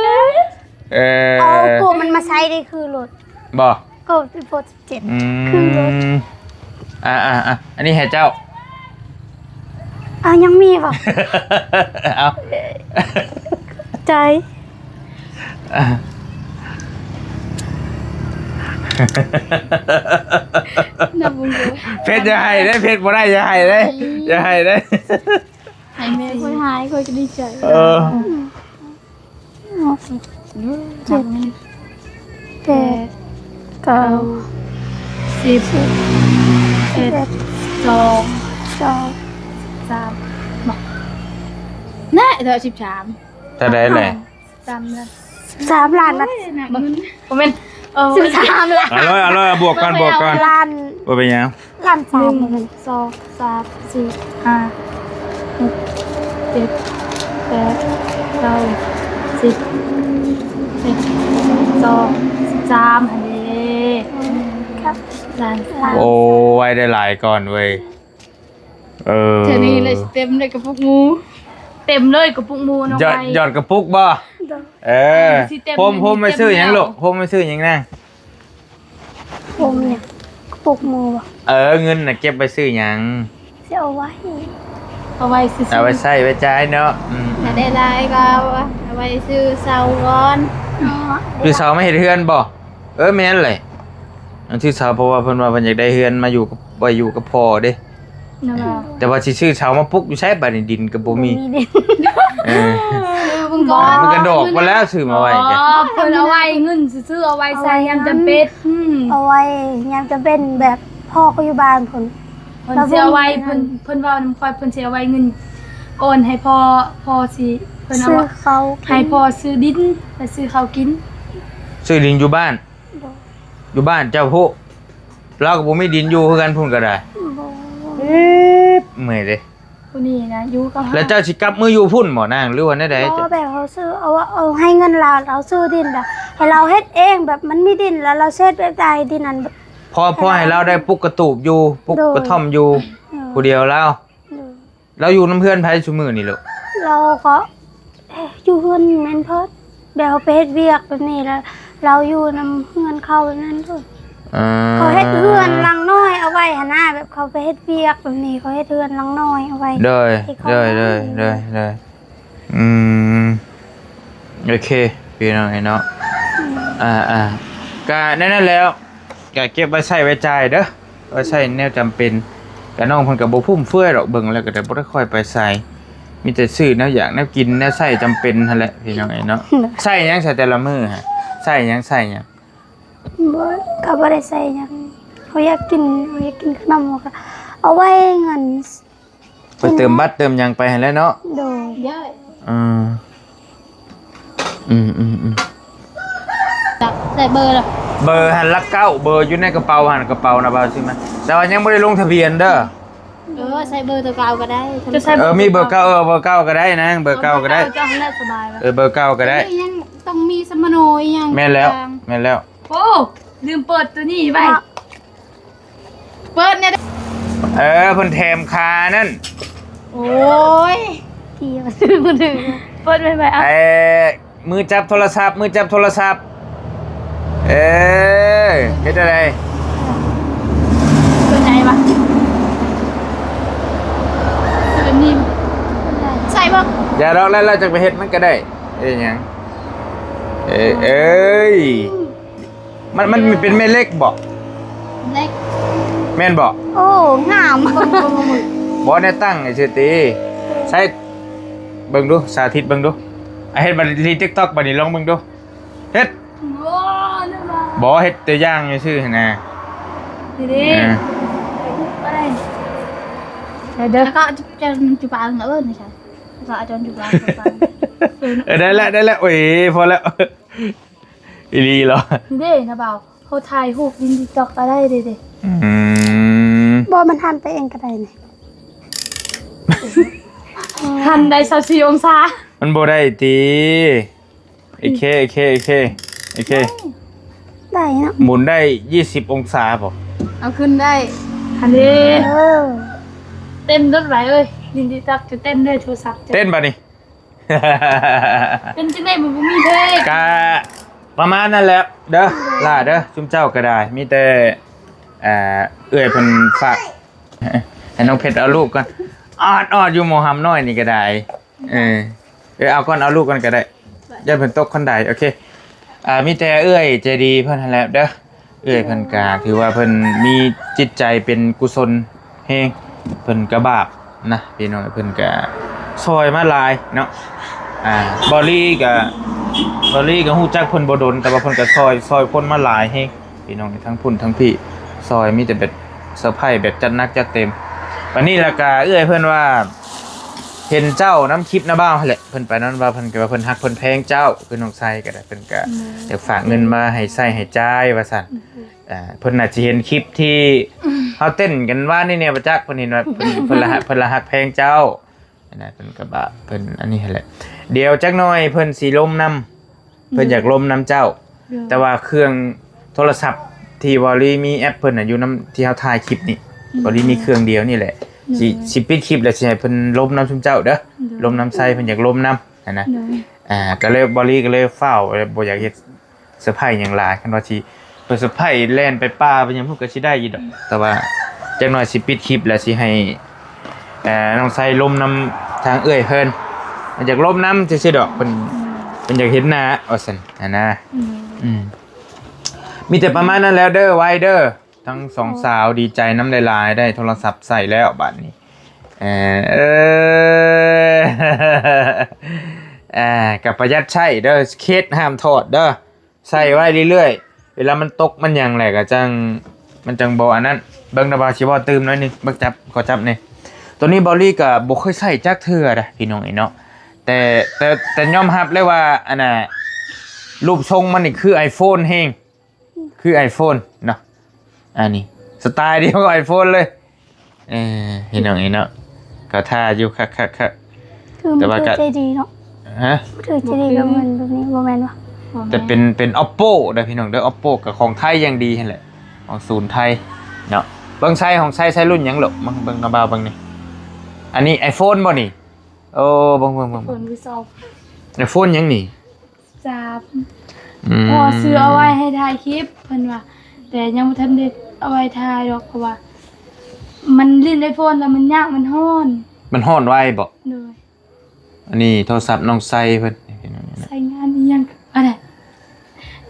ເອີ ເອົາໂກມັນມາໃຊ້ໄດ້ຄືລົດ ບໍ່ ໂກໄອໂຟນສິບເຈັດ ອືມ ຄືລົດ ອ່າໆໆ ອັນນີ້ໃຫ້ເຈົ້າ ອ້າວ ຍັງມີບໍ່ ເອົາ ໃຈ ນັບເບິ່ງເດີ ເພັດຢ່າໄຫ້ເດ້ ເພັດບໍ່ໄດ້ ຢ່າໄຫ້ເດ້ ຢ່າໄຫ້ເດ້ ໃຫ້ແມ່ຂ້ອຍຫາຍ ຂ້ອຍກໍດີໃຈ ເອີ ເຈັດ ແປດ ເກົ້າ ສິບ ສິບເອັດ ສອງ ສອງ ສາມ ນະ ເທົ່າສິບສາມ ເທົ່າໃດແຫຼະ ສາມລ້ານ ສາມລ້ານນະ ໂອ້ຍ ນັບເງິນ ບໍ່ແມ່ນ ເອີ ສິບສາມລ້ານ ເອົາເລີຍ ເອົາເລີຍ ບວກກ່ອນ ບວກກ່ອນ ລ້ານ ບໍ່ເປັນຫຍັງ ລ້ານສາມ ໜຶ່ງ ສອງ ສາມ ສີ່ ຫ້າ ຫົກ ເຈັດ ແປດ ເກົ້າ ສິບ ສິບເອັດ ສິບສອງ ສິບສາມ ຫັ້ນເດ້ ລ້ານສາມ ໂອ້ຍ ໄດ້ຫຼາຍກ່ອນເວີຍ ເອີ ເທື່ອນີ້ເລີຍຊິເຕັມເລີຍກະປຸກໝູ ເຕັມເລີຍກະປຸກໝູເນາະ ຢອດ ໄວ້ ຢອດກະປຸກບໍ່ ໂດຍ ເອີ ເອີ ຊິເຕັມ ໂຮມ ໂຮມໄປຊື້ຫຍັງລູກ ໂຮມໄປຊື້ຫຍັງນາງ ໂຮມຫຍັງ ກະປຸກໝູບໍ່ ເອີ ເງິນນະເກັບໄວ້ຊື້ຫຍັງ ຊິເອົາໄວ້ ເອົາໄວ້ຊື້ ເອົາໄວ້ໃຊ້ໄວ້ຈ່າຍເນາະ ອືມ ຖ້າໄດ້ຫຼາຍກໍເອົາໄວ້ຊື້ເສົາກ່ອນ ຊື້ເສົາມາເຮັດເຮືອນບໍ່ ເອີ ແມ່ນແຫຼະ ອັນຊື້ເສົາ ເພາະວ່າເພິ່ນວ່າເພິ່ນຢາກໄດ້ເຮືອນມາຢູ່ກັບ ໄວ້ຢູ່ກັບພໍ່ເດ້ ແຕ່ວ່າຊິຊື້ເສົາມາປຸກຢູ່ໃສ ບາດນີ້ດິນກໍບໍ່ມີ ບໍ່ມີດິນ ເອີ ເອີ ມັນກໍດອກໝົດແລ້ວ ຊື້ມາໄວ້ ເພິ່ນເອົາໄວ້ເງິນຊື່ໆ ເອົາໄວ້ໃຊ້ຍາມຈຳເປັນ ອືມ ເອົາໄວ້ຍາມຈຳເປັນ ແບບພໍ່ກໍຢູ່ບ້ານພຸ້ນ ເພິ່ນຊິເອົາໄວ້ ເພິ່ນ ເພິ່ນເວົ້ານຳຂ້ອຍ ເພິ່ນຊິເອົາໄວ້ເງິນ ໂອນໃຫ້ພໍ່ ພໍ່ຊິ ເພິ່ນເອົາ ຊື້ເຂົ້າ ໃຫ້ພໍ່ຊື້ດິນ ແລະ ຊື້ເຂົ້າກິນ ຊື້ດິນຢູ່ບ້ານ ໂດຍ ຢູ່ບ້ານເຈົ້າພຸ້ນ ລາວກໍບໍ່ມີດິນຢູ່ຄືກັນພຸ້ນກໍໄດ້ ບໍ່ ເອີ ເມື່ອຍເດ້ ຜູ້ນີ້ນະ ຢູ່ກັບ ແລ້ວເຈົ້າຊິກັບເມືອຢູ່ພຸ້ນບໍ່ນາງ ຫຼືວ່າແນວໃດ ບໍ່ ແບບເຮົາຊື້ ເອົາ ເອົາໃຫ້ເງິນລາວ ລາວຊື້ດິນ ແລ້ວໃຫ້ລາວເຮັດເອງ ແບບມັນມີດິນ ແລ້ວລາວຊິເຮັດແບບໃດ ດິນນັ້ນ ພໍ ພໍໃຫ້ລາວໄດ້ປຸກກະຕູບຢູ່ ປຸກກະທ່ອມຢູ່ ໂດຍ ຜູ້ດຽວລາວ ໂດຍ ລາວຢູ່ນຳເຮືອນໃຜຊຸມື້ນີ້ລູກ ລາວກໍ ເອີ ຢູ່ເຮືອນແມ່ນເພິ່ນ ແບບເຮົາໄປເຮັດວຽກແບບນີ້ ແລ້ວລາວຢູ່ນຳເຮືອນເຂົາແບບນັ້ນພຸ້ນ ເອີ ເຂົາເຮັດເຮືອນຫຼັງນ້ອຍເອົາໄວ້ຫັ້ນນະ ແບບເຂົາໄປເຮັດວຽກແບບນີ້ ເຂົາເຮັດເຮືອນຫຼັງນ້ອຍເອົາໄວ້ ໂດຍ ໃຫ້ເຂົາ ໂດຍ ໂດຍ ໂດຍ ອືມ ໂອເຄ ພີ່ນ້ອງເອີຍເນາະ ອືມ ອ່າໆ ກະແນວນັ້ນແຫຼະ ກະເກັບໄວ້ໃຊ້ໄວ້ຈ່າຍເດີ ໄວ້ໃຊ້ແນວຈຳເປັນ ກະນ້ອງເພິ່ນກະບໍ່ຟຸ້ມເຟືອຍດອກ ເບິ່ງແລ້ວກະໄດ້ ບໍ່ໄດ້ຄ່ອຍໄປໃສ ມີແຕ່ຊື້ແນວຢາກແນວກິນແນວໃຊ້ຈຳເປັນຫັ້ນແຫຼະ ພີ່ນ້ອງເອີຍເນາະ ໃຊ້ຫຍັງໃຊ້ແຕ່ລະມື້ຫັ້ນ ໃຊ້ຫຍັງ ໃຊ້ຫຍັງ ບໍ່ ກະບໍ່ໄດ້ໃຊ້ຫຍັງ ເຮົາຢາກກິນ ເຮົາຢາກກິນຂະໜົມ ເຮົາກະເອົາໄວ້ເງິນ ໄປເຕີມບັດເຕີມຫຍັງໄປຫັ້ນແຫຼະເນາະ ໂດຍ ເອີ ອືມໆໆ ໃສ່ເບີລະ ເບີຫັ້ນຫຼັກເກົ້າ ເບີຢູ່ໃນກະເປົາຫັ້ນ ກະເປົານະ ບ່າວຊື້ມາ ແຕ່ວ່າຍັງບໍ່ໄດ້ລົງທະບຽນເດີ ເອີ ໃສ່ເບີໂຕເກົ່າກໍໄດ້ ຈະໃສ່ ເອີ ມີເບີເກົ້າ ເອີ ເບີເກົ້າກໍໄດ້ນາງ ເບີເກົ້າກໍໄດ້ ເອີ ເບີເກົ້າກໍໄດ້ ເອີ ເບີເກົ້າກໍໄດ້ ຍັງຕ້ອງມີສຳມະໂນອີ່ຫຍັງ ແມ່ນແລ້ວ ແມ່ນແລ້ວ ໂອ້ ລືມເປີດໂຕນີ້ໄວ້ ເປີດແດ່. ເອີ ເພິ່ນແຖມຄານັ້ນ. ໂອ້ຍ ທີ່ວ່າຊື້ມື້ໜຶ່ງ ເປີດໃໝ່ໆ ອ່ະ. ເອີ ມືຈັບໂທລະສັບ ມືຈັບໂທລະສັບ. ເອີ ເຮັດຈັ່ງໃດ? ຕົວໃຫຍ່ປະ? ຕົວນີ້ໃສ່ບໍ່? ຢ່າດອກ ແລ້ວ ແລ້ວຈັ່ງໄປເຮັດມັນກໍໄດ້. ເອີຫຍັງ? ເອີ ເອີຍ ມັນ ມັນເປັນແມ່ເຫຼັກບໍ່? ເຫຼັກ. ແມ່ນບໍ່? ໂອ້ ງາມ. ບໍ່ ແນວຕັ້ງຊື່ຕິ. ໃຊ້ ເບິ່ງດູ ສາທິດເບິ່ງດູ. ອ່ະ ເຮັດບັດນີ້ TikTok ບັດນີ້ ລອງເບິ່ງດູ. ເຮັດ. ບໍ່ ເຮັດຕົວຢ່າງຊື່ໆຫັ້ນນະ. ນີ້ເດ້. ອ່າ ໄປເດີ. ແລ້ວກໍຈະ ຈະປາງເອີ້ນໃສ່. ແລ້ວກໍອາຈານຢູ່ບ້ານ. ເອີ ໄດ້ແລ້ວ ໄດ້ແລ້ວ. ໂອ້ຍ ພໍແລ້ວ. ອີ່ຫຼີເຫລອ? ເດ້ນະບ່າວ ເຮົາຖ່າຍຮູບລົງ TikTok ກໍໄດ້ເດ້. ອືມ ບໍ່ ມັນຫັນໄປເອງກໍໄດ້ນີ້. ຫັນໄດ້ຊາວສີ່ອົງສາ. ມັນບໍ່ໄດ້ຕິ. ໂອເຄ ໂອເຄ ໂອເຄ ໂອເຄ. ໄດ້ເນາະ. ໝູນໄດ້ຊາວຫົກອົງສາບໍ່? ເອົາຂຶ້ນໄດ້. ອັນນີ້ ເອີ ເຕັ້ນລົດໄຫວເອີຍ. ລິນຕິກຕັອກຈະເຕັ້ນເດີ ໂທລະສັບເຕັ້ນບັດນີ້. ເປັນຈັ່ງໃດ ມັນບໍ່ມີເພງ. ກະປະມານນັ້ນແຫຼະເດີ ຫຼ້າເດີ. ຊຸມເຈົ້າກໍໄດ້ ມີແຕ່ ເອີ ເອື້ອຍເພິ່ນຝາກ ໃຫ້ນ້ອງເພັດເອົາລູກກ່ອນ. ອອດໆຢູ່ ໝໍຫຳນ້ອຍນີ້ກໍໄດ້. ເອີ ເອີ ເອົາກ່ອນ ເອົາລູກກ່ອນກໍໄດ້ ຢ້ານເພິ່ນຕົກຄັນໄດ. ໂອເຄ ອ່າ ມີແຕ່ເອື້ອຍໃຈດີເພິ່ນຫັ້ນແຫຼະເດີ. ເອື້ອຍເພິ່ນກະຖືວ່າເພິ່ນມີຈິດໃຈເປັນກຸສົນແຮງ ເພິ່ນກະບາບນະພີ່ນ້ອງ. ເພິ່ນກະຊ່ອຍມາຫຼາຍເນາະ. ອ່າ ບອລລີກະ ບອລລີກະຮູ້ຈັກເພິ່ນບໍ່ດົນ ແຕ່ວ່າເພິ່ນກະຊ່ອຍ ຊ່ອຍຄົນມາຫຼາຍແຮງ. ພີ່ນ້ອງທັງພຸ້ນທັງພີ່ ຊ່ອຍມີແຕ່ແບບເຊີໄພຣສ໌ແບບຈັດໜັກຈັດເຕັມ. ບັດນີ້ລະກະເອື້ອຍເພິ່ນວ່າເຫັນເຈົ້ານຳຄລິບນ້າບ່າວຫັ້ນແຫຼະ ເພິ່ນໄປນຳວ່າ ເພິ່ນກໍວ່າເພິ່ນຮັກເພິ່ນແພງເຈົ້າ ຄືນ້ອງໄຊກໍໄດ້ ເພິ່ນກໍ ອືມ ຢາກຝາກເງິນມາໃຫ້ໃຊ້ໃຫ້ຈ່າຍວ່າຊັ້ນ. ອືມ ອ່າ ເພິ່ນໜ້າຊິເຫັນຄລິບທີ່ ອືມ ເຮົາເຕັ້ນກັນວານນີ້ແດ່ບໍ່ຈັກ ເພິ່ນເຫັນວ່າເພິ່ນ ເພິ່ນລະ ເພິ່ນລະຮັກແພງເຈົ້າ. ອັນນັ້ນເພິ່ນກໍບາ ເພິ່ນອັນນີ້ຫັ້ນແຫຼະ. ດຽວຈັກໜ່ອຍເພິ່ນຊິລົມນຳ ເພິ່ນຢາກລົມນຳເຈົ້າ. ໂດຍ ແຕ່ວ່າເຄື່ອງໂທລະສັບທີ່ວໍລີມີແອັບເພິ່ນນະ ຢູ່ນຳທີ່ເຮົາຖ່າຍຄລິບນີ້. ອືມ ວໍລີມີເຄື່ອງດຽວນີ້ແຫຼະ. ໂດຍ ຊິ ຊິປິດຄລິບແລ້ວຊິໃຫ້ເພິ່ນລົມນຳຊຸມເຈົ້າເດີ. ໂດຍ ລົມນຳໄຊ ເພິ່ນຢາກລົມນຳຫັ້ນນະ. ໂດຍ ອ່າ ກໍເລີຍ ວໍລີກໍເລີຍຟ້າວ ບໍ່ຢາກເຮັດ ເຊີໄພຣສ໌ຫຍັງຫຼາຍ. ຄັນວ່າຊິໄປເຊີໄພຣສ໌ແລ່ນໄປປ່າໄປຫຍັງພຸ້ນກໍຊິໄດ້ຢູ່ດອກ ແຕ່ວ່າຈັກໜ່ອຍຊິປິດຄລິບແລ້ວຊິໃຫ້ ເອີ ນ້ອງໄຊລົມນຳທາງເອື້ອຍເພິ່ນ ມັນຢາກລົມນຳຊື່ໆດອກ. ເພິ່ນ ເພິ່ນຢາກເຫັນໜ້າວ່າຊັ້ນຫັ້ນນະ. ອືມ ອືມ ມີແຕ່ປະມານນັ້ນແຫຼະເດີ ໄວເດີ. ທັງສອງສາວດີໃຈນຳຫຼາຍໆ ໄດ້ໂທລະສັບໃຊ້ແລ້ວບາດນີ້. ເອີ ເອີ ກໍປະຢັດໃຊ້ເດີ ເຄສຫ້າມຖອດເດີ. ໃສ່ໄວ້ເລື້ອຍໆ ເວລາມັນຕົກມັນຫຍັງແຫຼະ ກໍຈັ່ງ ມັນຈັ່ງບໍ່ອັນນັ້ນ. ເບິ່ງນະ ບ່າວຊິເວົ້າຕື່ມໜ້ອຍໜຶ່ງ ເບິ່ງຈັບ ຂໍຈັບແດ່. ໂຕນີ້ເບົາລີກໍບໍ່ເຄີຍໃຊ້ຈັກເທື່ອເດ້ພີ່ນ້ອງເອີຍເນາະ. ແຕ່ ແຕ່ ແຕ່ຍອມຮັບເລີຍວ່າ ອັນນ່າ ຮູບຊົງມັນນີ້ຄືໄອໂຟນແຮງ ຄືໄອໂຟນເນາະ. ອັນນີ້ສະໄຕລ໌ດຽວກັບໄອໂຟນເລີຍ. ເອີ ພີ່ນ້ອງເອີຍເນາະ ກໍທ່າຢູ່ຄັກໆໆ ຄື ແຕ່ວ່າກໍ ໃຈດີເນາະ. ຮະ? ຖືໃຈດີກັບເງິນແບບນີ້ ບໍ່ແມ່ນຫວາ? ແຕ່ເປັນ ເປັນ Oppo ເດີພີ່ນ້ອງເດີ. Oppo ກໍຂອງໄທຢ່າງດີຫັ້ນແຫຼະ ຂອງສູນໄທເນາະ. ເບິ່ງໃຊ້ ຂອງໃຊ້ ໃຊ້ລຸ້ນຫຍັງລູກ? ເບິ່ງ ເບິ່ງນະບ່າວເບິ່ງນີ້. ອັນນີ້ໄອໂຟນບໍ່ນີ້? ໂອ້ ເບິ່ງ ເບິ່ງ ເບິ່ງ ເບິ່ງ ໂຟນມືສອງ. ໄອໂຟນຫຍັງນີ້? ສາມ. ອືມ ພໍ່ຊື້ເອົາໄວ້ໃຫ້ຖ່າຍຄລິບເພິ່ນວ່າ ແຕ່ຍັງບໍ່ທັນໄດ້ເອົາໄວ້ຖ່າຍດອກ ເພາະວ່າມັນຫຼິ້ນໄອໂຟນແລ້ວມັນຍາກ ມັນຮ້ອນ. ມັນຮ້ອນໄວບໍ? ໂດຍ. ອັນນີ້ໂທລະສັບນ້ອງໄຊເພິ່ນ ໃຊ້ງານອີ່ຫຍັງກໍໄດ້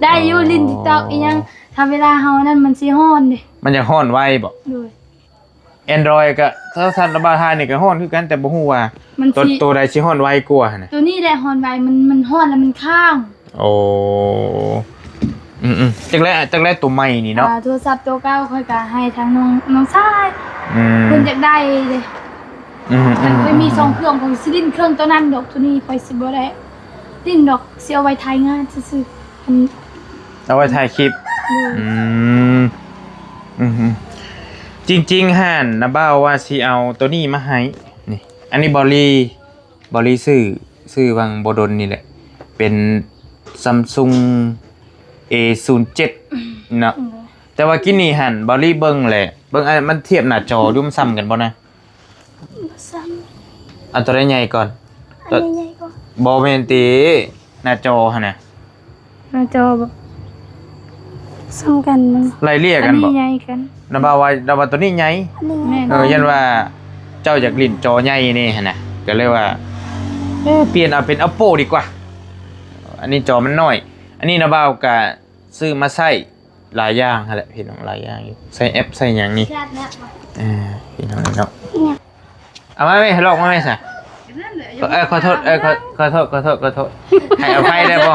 ໄດ້ຢູ່. ອໍ ຫຼິ້ນ TikTok ອີ່ຫຍັງ ຖ້າເວລາເຮົານັ້ນມັນຊິຮ້ອນເດ້. ມັນຢາກຮ້ອນໄວບໍ? ໂດຍ. Android ກໍ ຖ້າຊັ້ນລະບ່າວທາຍນີ້ກໍຮ້ອນຄືກັນ ແຕ່ບໍ່ຮູ້ວ່າ ມັນ ໂຕ ຊິ ໂຕໃດຊິຮ້ອນໄວກວ່າຫັ້ນນະ? ໂຕນີ້ແຫຼະຮ້ອນໄວ ມັນ ມັນຮ້ອນແລ້ວມັນຄ້າງ. ໂອ້ ອືມໆ ຈັກແລະ ຈັກແລະໂຕໃໝ່ນີ້ເນາະ. ອ່າ ໂທລະສັບໂຕເກົ່າຂ້ອຍກໍໃຫ້ທາງນ້ອງ ນ້ອງຊາຍ ອືມ ເພິ່ນຢາກໄດ້ເດ້. ອືມໆ ຄັນຂ້ອຍມີສອງເຄື່ອງ ຂ້ອຍຊິຫຼິ້ນເຄື່ອງໂຕນັ້ນດອກ. ໂຕນີ້ຂ້ອຍຊິບໍ່ໄດ້ຫຼິ້ນດອກ ຊິເອົາໄວ້ຖ່າຍງານຊື່ໆ. ເອົາໄວ້ຖ່າຍຄລິບ. ໂດຍ. ອືມ ອືມ ຈິງໆຫັ້ນນະບ່າວວ່າຊິເອົາໂຕນີ້ມາໃຫ້ນີ້. ອັນນີ້ເບົາລີ ເບົາລີຊື້ ຊື້ຫວ່າງບໍ່ດົນນີ້ແຫຼະ ເປັນ Samsung A ສູນເຈັດເນາະ. ໂດຍ. ແຕ່ວ່າກິນນີ້ຫັ້ນ ເບົາລີເບິ່ງແຫຼະ ເບິ່ງ ອັນ ມັນທຽບໜ້າຈໍຢູ່ ມັນສ່ຳກັນບໍ່ນະ? ບໍ່ສ່ຳ. ເອົາຕົວໃດໃຫຍ່ກ່ອນ? ອັນນີ້ໃຫຍ່ກວ່າ. ບໍ່ແມ່ນຕິ ໜ້າຈໍຫັ້ນນະ. ໜ້າຈໍບໍ່ສ່ຳກັນມັນ ໄລ່ເລ່ຍກັນບໍ່? ອັນນີ້ໃຫຍ່ກັນ. ນະບ່າວວ່າ ນະບ່າວວ່າຕົວນີ້ໃຫຍ່. ອັນນີ້ໃຫຍ່. ແມ່ນ. ເອີ ຢ້ານວ່າເຈົ້າຢາກຫຼິ້ນຈໍໃຫຍ່ແດ່ຫັ້ນນະ ກໍເລີຍວ່າ ເອີ ປ່ຽນເອົາເປັນ Oppo ດີກວ່າ ອັນນີ້ຈໍມັນນ້ອຍ. ອັນນີ້ນະບ່າວກະຊື້ມາໃຊ້ ຫຼາຍຢ່າງຫັ້ນແຫຼະພີ່ນ້ອງ ຫຼາຍຢ່າງຢູ່ ໃສ່ແອັບໃສ່ຫຍັງນີ້. ເອີ ພີ່ນ້ອງເນາະ ເອົາມາແມ່ ລອກມາແມ່ຊະ. ເອີ ຂໍໂທດ ເອີ ຂໍ ຂໍໂທດ ຂໍໂທດ ຂໍໂທດ ໃຫ້ອະໄພໄດ້ບໍ່?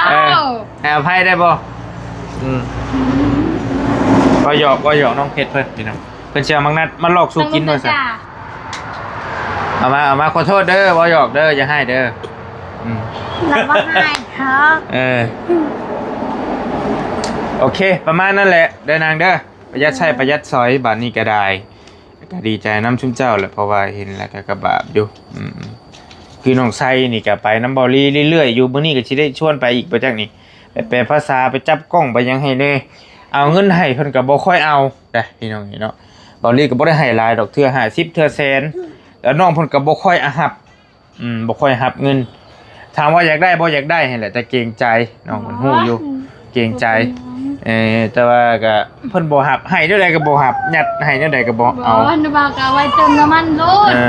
ເອີ ໃຫ້ອະໄພໄດ້ບໍ່? ອືມ ເວົ້າຫຍອກ ເວົ້າຫຍອກນ້ອງເພັດເພິ່ນພີ່ນ້ອງ ເພິ່ນຊິເອົາໝາກນັດມາລອກສູ່ກິນວ່າຊັ້ນ. ເອົາມາ ເອົາມາ ຂໍໂທດເດີ ເວົ້າຫຍອກເດີ ຢ່າຮ້າຍເດີ. ອືມ ລາວບໍ່ຮ້າຍດອກ. ເອີ ໂອເຄ ປະມານນັ້ນແຫຼະເດີນາງເດີ ປະຢັດໃຊ້ປະຢັດສອຍ ບາດນີ້ກໍໄດ້ ກໍດີໃຈນຳຊຸມເຈົ້າແຫຼະ ເພາະວ່າເຫັນແລ້ວກໍ ກໍບາບຢູ່. ອືມ ຄືນ້ອງໄຊນີ້ກໍໄປນຳເບົາລີເລື້ອຍໆຢູ່ ມື້ນີ້ກໍຊິໄດ້ຊວນໄປອີກບໍ່ຈັກນີ້ ໄປແປພາສາ ໄປຈັບກ້ອງ ໄປຫຍັງໃຫ້ແດ່ ເອົາເງິນໃຫ້ເພິ່ນກໍບໍ່ຄ່ອຍເອົາ. ໄດ້ພີ່ນ້ອງເອີຍເນາະ ເບົາລີກໍບໍ່ໄດ້ໃຫ້ຫຼາຍດອກ ເທື່ອຫ້າສິບ ເທື່ອແສນ ແລ້ວນ້ອງເພິ່ນກໍບໍ່ຄ່ອຍອະຮັບ ອືມ ບໍ່ຄ່ອຍຮັບເງິນ ຖາມວ່າຢາກໄດ້ບໍ່? ຢາກໄດ້ຫັ້ນແຫຼະ ແຕ່ເກງໃຈ ນ້ອງເພິ່ນຮູ້ຢູ່ ເກງໃຈ. ເອີ ແຕ່ວ່າກໍເພິ່ນບໍ່ຮັບ ໃຫ້ແນວໃດກໍບໍ່ຮັບ ຍັດໃຫ້ແນວໃດກໍບໍ່ເອົາ. ບໍ່ ນະບ່າວກໍເອົາໄວ້ເຕີມນ້ຳມັນໂລດ. ເອີ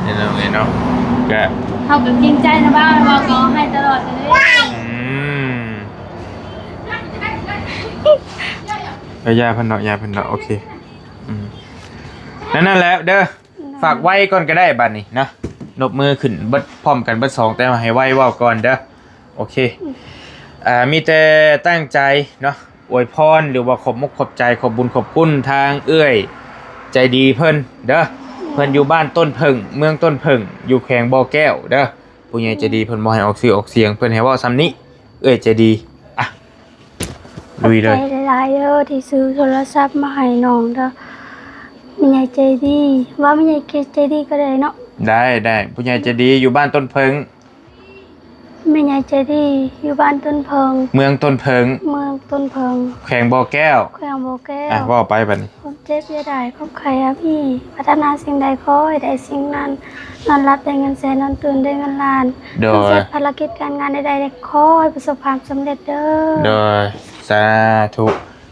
ພີ່ນ້ອງເອີຍເນາະ ກໍເຮົາກໍເກງໃຈນະບ່າວ ນະບ່າວກໍເອົາໃຫ້ຕະຫຼອດເລີຍ. ອືມ ເອີ ຢ່າເພິ່ນເນາະ ຢ່າເພິ່ນເນາະ ໂອເຄ. ອືມ ນັ້ນ ນັ້ນແຫຼະເດີ ຝາກໄວກ່ອນກໍໄດ້ບາດນີ້ເນາະ ນົບມືຂຶ້ນເບິດພ້ອມກັນເບິດສອງ ແຕ່ວ່າໃຫ້ໄວເວົ້າກ່ອນເດີ. ໂອເຄ ອືມ ອ່າ ມີແຕ່ຕັ້ງໃຈເນາະ ອວຍພອນ ຫຼືວ່າຂອບມົກຂອບໃຈ ຂອບບຸນຂອບຄຸນທາງເອື້ອຍໃຈດີເພິ່ນເດີ. ເພິ່ນຢູ່ບ້ານຕົ້ນເຜິ້ງ ເມືອງຕົ້ນເຜິ້ງ ຢູ່ແຂວງບໍ່ແກ້ວເດີ. ຜູ້ໃຫຍ່ໃຈດີເພິ່ນບໍ່ໃຫ້ອອກຊື່ອອກສຽງ ເພິ່ນໃຫ້ເວົ້າສ່ຳນີ້ ເອື້ອຍໃຈດີ. ອ່ະ ລຸຍເລີຍ. ຂອບໃຈຫຼາຍໆເດີ ທີ່ຊື້ໂທລະສັບມາໃຫ້ນ້ອງເດີ ແມ່ໃຫຍ່ໃຈດີ. ວ່າແມ່ໃຫຍ່ໃຈດີກໍໄດ້ເນາະ. ໄດ້ ໄດ້ ຜູ້ໃຫຍ່ໃຈດີຢູ່ບ້ານຕົ້ນເຜິ້ງ. ແມ່ໃຫຍ່ໃຈດີຢູ່ບ້ານຕົ້ນເຜິ້ງ ເມືອງຕົ້ນເຜິ້ງ ເມືອງຕົ້ນເຜິ້ງ ແຂວງບໍ່ແກ້ວ ແຂວງບໍ່ແກ້ວ. ອ່ະ ເວົ້າໄປບັດນີ້. ຄວາມເຈັບຢ່າໄດ້ ຄວາມໄຂ້ຢ່າມີ ປາດຖະໜາສິ່ງໃດຂໍໃຫ້ໄດ້ສິ່ງນັ້ນ ນອນຫຼັບໄດ້ເງິນແສນ ນອນຕື່ນໄດ້ເງິນລ້ານ. ໂດຍ. ສຳເລັດພາລະກິດການງານໃດໆ ຂໍໃຫ້ປະສົບຄວາມສຳເລັດເດີ. ໂດຍ ສາທຸ.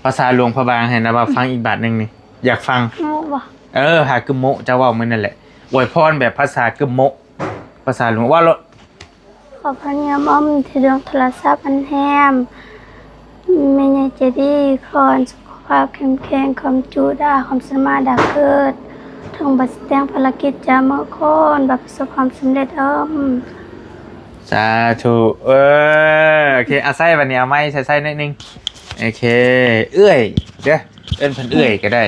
ພາສາຫຼວງພະບາງໃຫ້ນະບ່າວຟັງອີກບາດໜຶ່ງນີ້ ຢາກຟັງ. ໂອ້ ບໍ່ ເອີ ພາກຶມໂມະ ເຈົ້າເວົ້າມື້ນັ້ນແຫຼະ ອວຍພອນແບບພາສາກຶມໂມະ ພາສາຫຼວງ ເວົ້າໂລດ. ຂໍພອນຍາມອມທີ່ດວງໂທລະສັບອັນແຮມ ແມ່ໃຫຍ່ໃຈດີ ຂໍໃຫ້ສຸຂະພາບເຂັ້ມແຂງ ຄວາມຈຸດາ ຄວາມສາມາດດາເກີດ ເຖິງບັດຊິແຕ່ງພາລະກິດຈາເມືອຄອນ ບັດປະສົບຄວາມສຳເລັດເອີມ. ສາທຸ. ເອີ ໂອເຄ ອາໄສບັດນີ້ເອົາໄມໃສ່ໆໜ້ອຍໜຶ່ງ. ໂອເຄ ເອື້ອຍເດີ ເອີ້ນເພິ່ນເອື້ອຍກໍໄດ້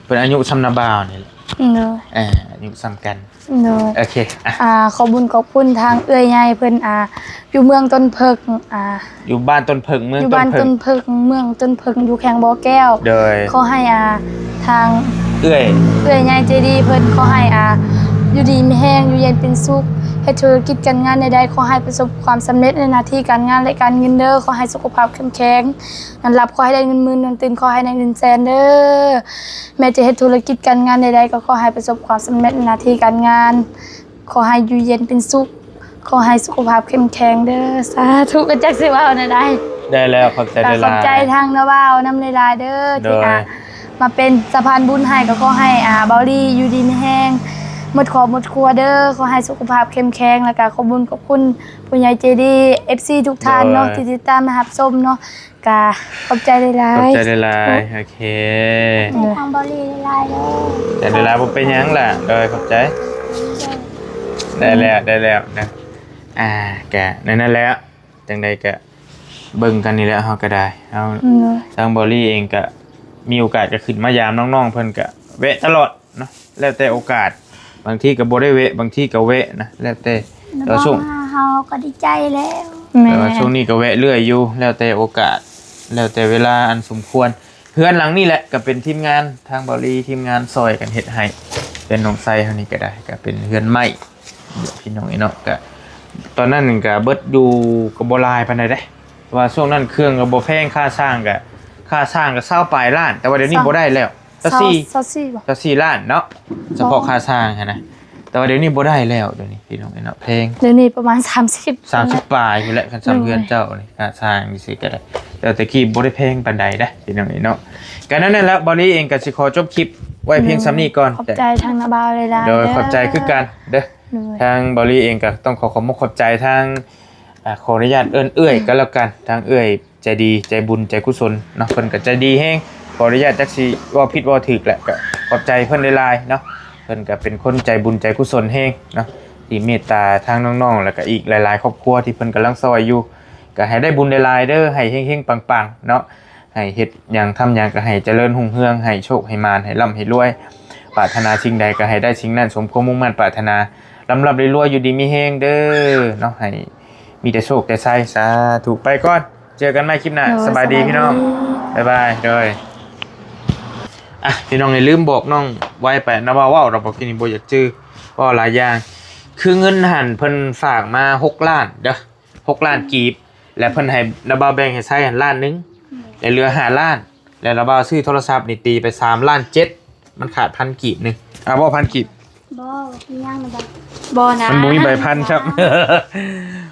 ເພິ່ນອາຍຸສ່ຳນ້າບ່າວນີ້ແຫຼະ. ໂດຍ. ເອີ ອາຍຸສ່ຳກັນ. ໂດຍ. ໂອເຄ ອ່ະ ອ່າ ຂອບບຸນຂອບຄຸນທາງເອື້ອຍໃຫຍ່ເພິ່ນ ອ່າ ຢູ່ເມືອງຕົ້ນເຜິ້ງ ອ່າ ຢູ່ບ້ານຕົ້ນເຜິ້ງ ເມືອງ ຢູ່ບ້ານຕົ້ນເຜິ້ງ ຕົ້ນເຜິ້ງ ເມືອງຕົ້ນເຜິ້ງ ຢູ່ແຂວງບໍ່ແກ້ວ. ໂດຍ. ຂໍໃຫ້ ອ່າ ທາງເອື້ອຍ ເອື້ອຍໃຫຍ່ໃຈດີເພິ່ນ ຂໍໃຫ້ ອ່າ ຢູ່ດີມີແຮງ ຢູ່ເຢັນເປັນສຸກ ເຮັດທຸລະກິດການງານໃດໆ ຂໍໃຫ້ປະສົບຄວາມສຳເລັດໃນໜ້າທີ່ການງານ ແລະ ການເງິນເດີ ຂໍໃຫ້ສຸຂະພາບເຂັ້ມແຂງ ນອນຫຼັບຂໍໃຫ້ໄດ້ເງິນໝື່ນ ນອນຕື່ນຂໍໃຫ້ໄດ້ເງິນແສນເດີ. ແມ້ຈະເຮັດທຸລະກິດການງານໃດໆ ກໍຂໍໃຫ້ປະສົບຄວາມສຳເລັດໃນໜ້າທີ່ການງານ ຂໍໃຫ້ຢູ່ເຢັນເປັນສຸກ ຂໍໃຫ້ສຸຂະພາບເຂັ້ມແຂງເດີ. ສາທຸ. ກໍຈັກຊິເວົ້າແນວໃດ. ໄດ້ແລ້ວ ຂອບໃຈຫຼາຍໆ. ຂອບໃຈທາງນ້າບ່າວນຳຫຼາຍໆເດີ ໂດຍ ທີ່ ອ່າ ມາເປັນສະພານບຸນໃຫ້ ກໍຂໍໃຫ້ ອ່າ ເບົາລີຢູ່ດີມີແຮງ ໝົດຄອບໝົດຄົວເດີ ຂໍໃຫ້ສຸຂະພາບເຂັ້ມແຂງ ແລ້ວກໍຂອບບຸນຂອບຄຸນຜູ້ໃຫຍ່ໃຈດີ ເອັຟຊີ ທຸກທ່ານເນາະ ໂດຍ ທີ່ຕິດຕາມ ແລະ ຮັບຊົມເນາະ. ກະຂອບໃຈຫຼາຍໆ ຂອບໃຈຫຼາຍໆ. ໂອເຄ ຂອບໃຈທາງເບົາລີຫຼາຍໆເດີ. ຂອບໃຈຫຼາຍໆ ບໍ່ເປັນຫຍັງລະ. ໂດຍ ຂອບໃຈ. ໄດ້ແລ້ວ ໄດ້ແລ້ວນະ. ອ່າ ກະນັ້ນແຫຼະ ຈັ່ງໃດກະເບິ່ງກັນນີ້ແຫຼະ ເຮົາກໍໄດ້ ເຮົາ ໂດຍ ທາງເບົາລີເອງກະມີໂອກາດກະຂຶ້ນມາຢາມນ້ອງໆ ເພິ່ນກະແວະຕະຫຼອດ ເນາະ ແລ້ວແຕ່ໂອກາດ ບາງທີກໍບໍ່ໄດ້ແວະ ບາງທີກໍແວະນະ ແລ້ວແຕ່ ແລ້ວຊ່ວງ ເຮົາກໍດີໃຈແລ້ວ ແມ່ນ ແຕ່ວ່າຊ່ວງນີ້ກໍແວະເລື້ອຍຢູ່ ແລ້ວແຕ່ໂອກາດ ແລ້ວແຕ່ເວລາອັນສົມຄວນ. ເຮືອນຫຼັງນີ້ແຫຼະກໍເປັນທີມງານທາງເບົາລີ ທີມງານຊ່ອຍກັນເຮັດໃຫ້ ເຮືອນນ້ອງໄຊເຮົານີ້ກໍໄດ້ ກໍເປັນເຮືອນໄມ້ ພີ່ນ້ອງເອີຍເນາະ. ກໍຕອນນັ້ນກໍເບິດຢູ່ກໍບໍ່ຫຼາຍປານໃດເດ້ ເພາະວ່າຊ່ວງນັ້ນເຄື່ອງກໍບໍ່ແພງ ຄ່າສ້າງກໍ ຄ່າສ້າງກໍຊາວປາຍລ້ານ ແຕ່ວ່າດຽວນີ້ບໍ່ໄດ້ແລ້ວ ຊາວສີ່ ຊາວສີ່ບໍ່ ຊາວສີ່ລ້ານເນາະ ສະເພາະຄ່າສ້າງຫັ້ນນະ ແຕ່ວ່າດຽວນີ້ບໍ່ໄດ້ແລ້ວ ດຽວນີ້ພີ່ນ້ອງເອີຍເນາະ ແພງ ດຽວນີ້ປະມານສາມສິບ ສາມສິບປາຍພຸ້ນແຫຼະ ຄັນຊ່ຳເຮືອນເຈົ້ານີ້ ຄ່າສ້າງຊື່ໆກໍໄດ້ ແຕ່ແຕ່ກີ້ບໍ່ໄດ້ແພງປານໃດເດ້ພີ່ນ້ອງເອີຍເນາະ ກໍນັ້ນແຫຼະ ບອລລີເອງກໍຊິຂໍຈົບຄລິບໄວ້ພຽງຊ່ຳນີ້ກ່ອນ ຂອບໃຈທາງນ້າບ່າວຫຼາຍໆ ໂດຍ ເດີ ຂອບໃຈຄືກັນເດີ ໂດຍ ທາງບອລລີເອງກໍຕ້ອງຂໍຂອບມຸກຂອບໃຈທາງ ອ່າ ຂໍອະນຸຍາດເອີ້ນເອື້ອຍກໍແລ້ວກັນ ທາງເອື້ອຍໃຈດີ ໃຈບຸນ ໃຈກຸສົນເນາະ ເພິ່ນກໍໃຈດີແຮງ ຂໍອະນຸຍາດຈັກຊິເວົ້າຜິດເວົ້າຖືກແຫຼະ ກໍຂອບໃຈເພິ່ນຫຼາຍໆເນາະ ເພິ່ນກໍເປັນຄົນໃຈບຸນໃຈກຸສົນແຮງເນາະ ທີ່ເມດຕາທາງນ້ອງໆ ແລ້ວກໍອີກຫຼາຍໆຄອບຄົວທີ່ເພິ່ນກຳລັງຊ່ອຍຢູ່ ກໍໃຫ້ໄດ້ບຸນຫຼາຍໆເດີ ໃຫ້ເຮັງໆປັງໆເນາະ ໃຫ້ເຮັດຫຍັງທຳຫຍັງກໍໃຫ້ຈະເລີນຮຸ່ງເຮືອງ ໃຫ້ໂຊກໃຫ້ໝານ ໃຫ້ລ່ຳໃຫ້ລວຍ ປາດຖະໜາສິ່ງໃດກໍໃຫ້ໄດ້ສິ່ງນັ້ນ ສົມຄວາມມຸ່ງໝັ້ນປາດຖະໜາ ລ່ຳໆລວຍໆ ຢູ່ດີມີແຮງເດີເນາະ ໃຫ້ມີແຕ່ໂຊກແຕ່ໄຊ ສາທຸ ໄປກ່ອນ ເຈີກັນໃໝ່ຄລິບໜ້າ ໂດຍ ສະບາຍດີ ສະບາຍດີ ພີ່ນ້ອງ ບາຍບາຍ ໂດຍ ອ່ະ ພີ່ນ້ອງ ລືມບອກນ້ອງໄວ້ໄປນະ ເວົ້າ ເວົ້າດອກ ບອກທີ່ນີ້ບໍ່ຢາກຈື່ ເວົ້າຫຼາຍຢ່າງ ຄືເງິນຫັ້ນເພິ່ນຝາກມາຫົກລ້ານເດີ ຫົກລ້ານກີບ ແລະເພິ່ນໃຫ້ນະບ່າວແບ່ງໃຫ້ໃຊ້ຫັ້ນລ້ານໜຶ່ງ ແລະເຫຼືອຫ້າລ້ານ ແລະນະບ່າວຊື້ໂທລະສັບນີ້ຕີໄປສາມລ້ານເຈັດ ມັນຂາດພັນກີບໜຶ່ງ ອ່າ ບໍ່ພັນກີບ ບໍ່ ມີຫຍັງນະ ບໍ່ນະ ມັນບໍ່ມີໃບພັນຊ້ຳ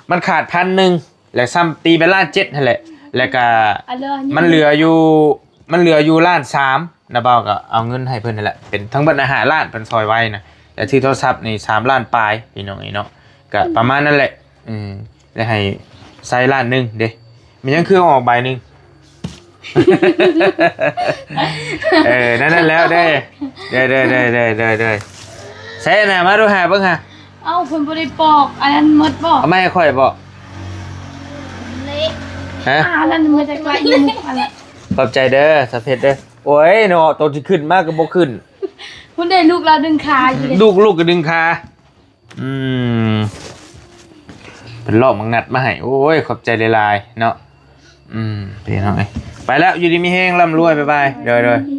ມັນຂາດພັນໜຶ່ງ ແລະຊ້ຳຕີໄປລ້ານເຈັດຫັ້ນແຫຼະ ແລະກະ ອັນເຫຼືອ ມັນເຫຼືອຢູ່ ມັນເຫຼືອຢູ່ລ້ານສາມ ນະບ່າວກໍເອົາເງິນໃຫ້ເພິ່ນຫັ້ນແຫຼະ ເປັນທັງເບິດຫ້າລ້ານ ເພິ່ນຊ່ອຍໄວ້ນະ ແລະຖືກໂທລະສັບນີ້ສາມລ້ານປາຍ ພີ່ນ້ອງເອີຍເນາະ ກໍປະມານນັ້ນແຫຼະ ອືມ ໄດ້ໃຫ້ໃຊ້ລ້ານໜຶ່ງເດ້ ແມ່ນຫຍັງຄືເອົາອອກໃບໜຶ່ງ ເອີ ນັ້ນແຫຼະເດ້ ເດ້ໆ ໃຊ້ນະ ມາດູຫາເບິ່ງຫາ ເອົ້າ ເພິ່ນບໍ່ໄດ້ປອກ ອັນນັ້ນໝົດບໍ່ ເອົາມາໃຫ້ຂ້ອຍບໍ ເລະ ຮະ ອ່າ ອັນນັ້ນມາຈາກໄລອີ່ມຸກ ອັນນັ້ນ ຂອບໃຈເດີ ສາວເພັດເດີ ໂອ້ຍເນາະ ໂຕຊິຂຶ້ນມາກໍບໍ່ຂຶ້ນ ພຸ້ນເດ້ ລູກລາວດຶງຂາຢູ່ເດ້ ລູກ ລູກກໍດຶງຂາ ອືມ ເພິ່ນລອກໝາກນັດມາໃຫ້ ໂອ້ຍ ຂອບໃຈຫຼາຍໆເນາະ ອືມ ພີ່ນ້ອງເອີຍ ໄປແລ້ວ ຢູ່ດີມີແຮງ ລ່ຳລວຍ ບາຍບາຍ ໂດຍໆ.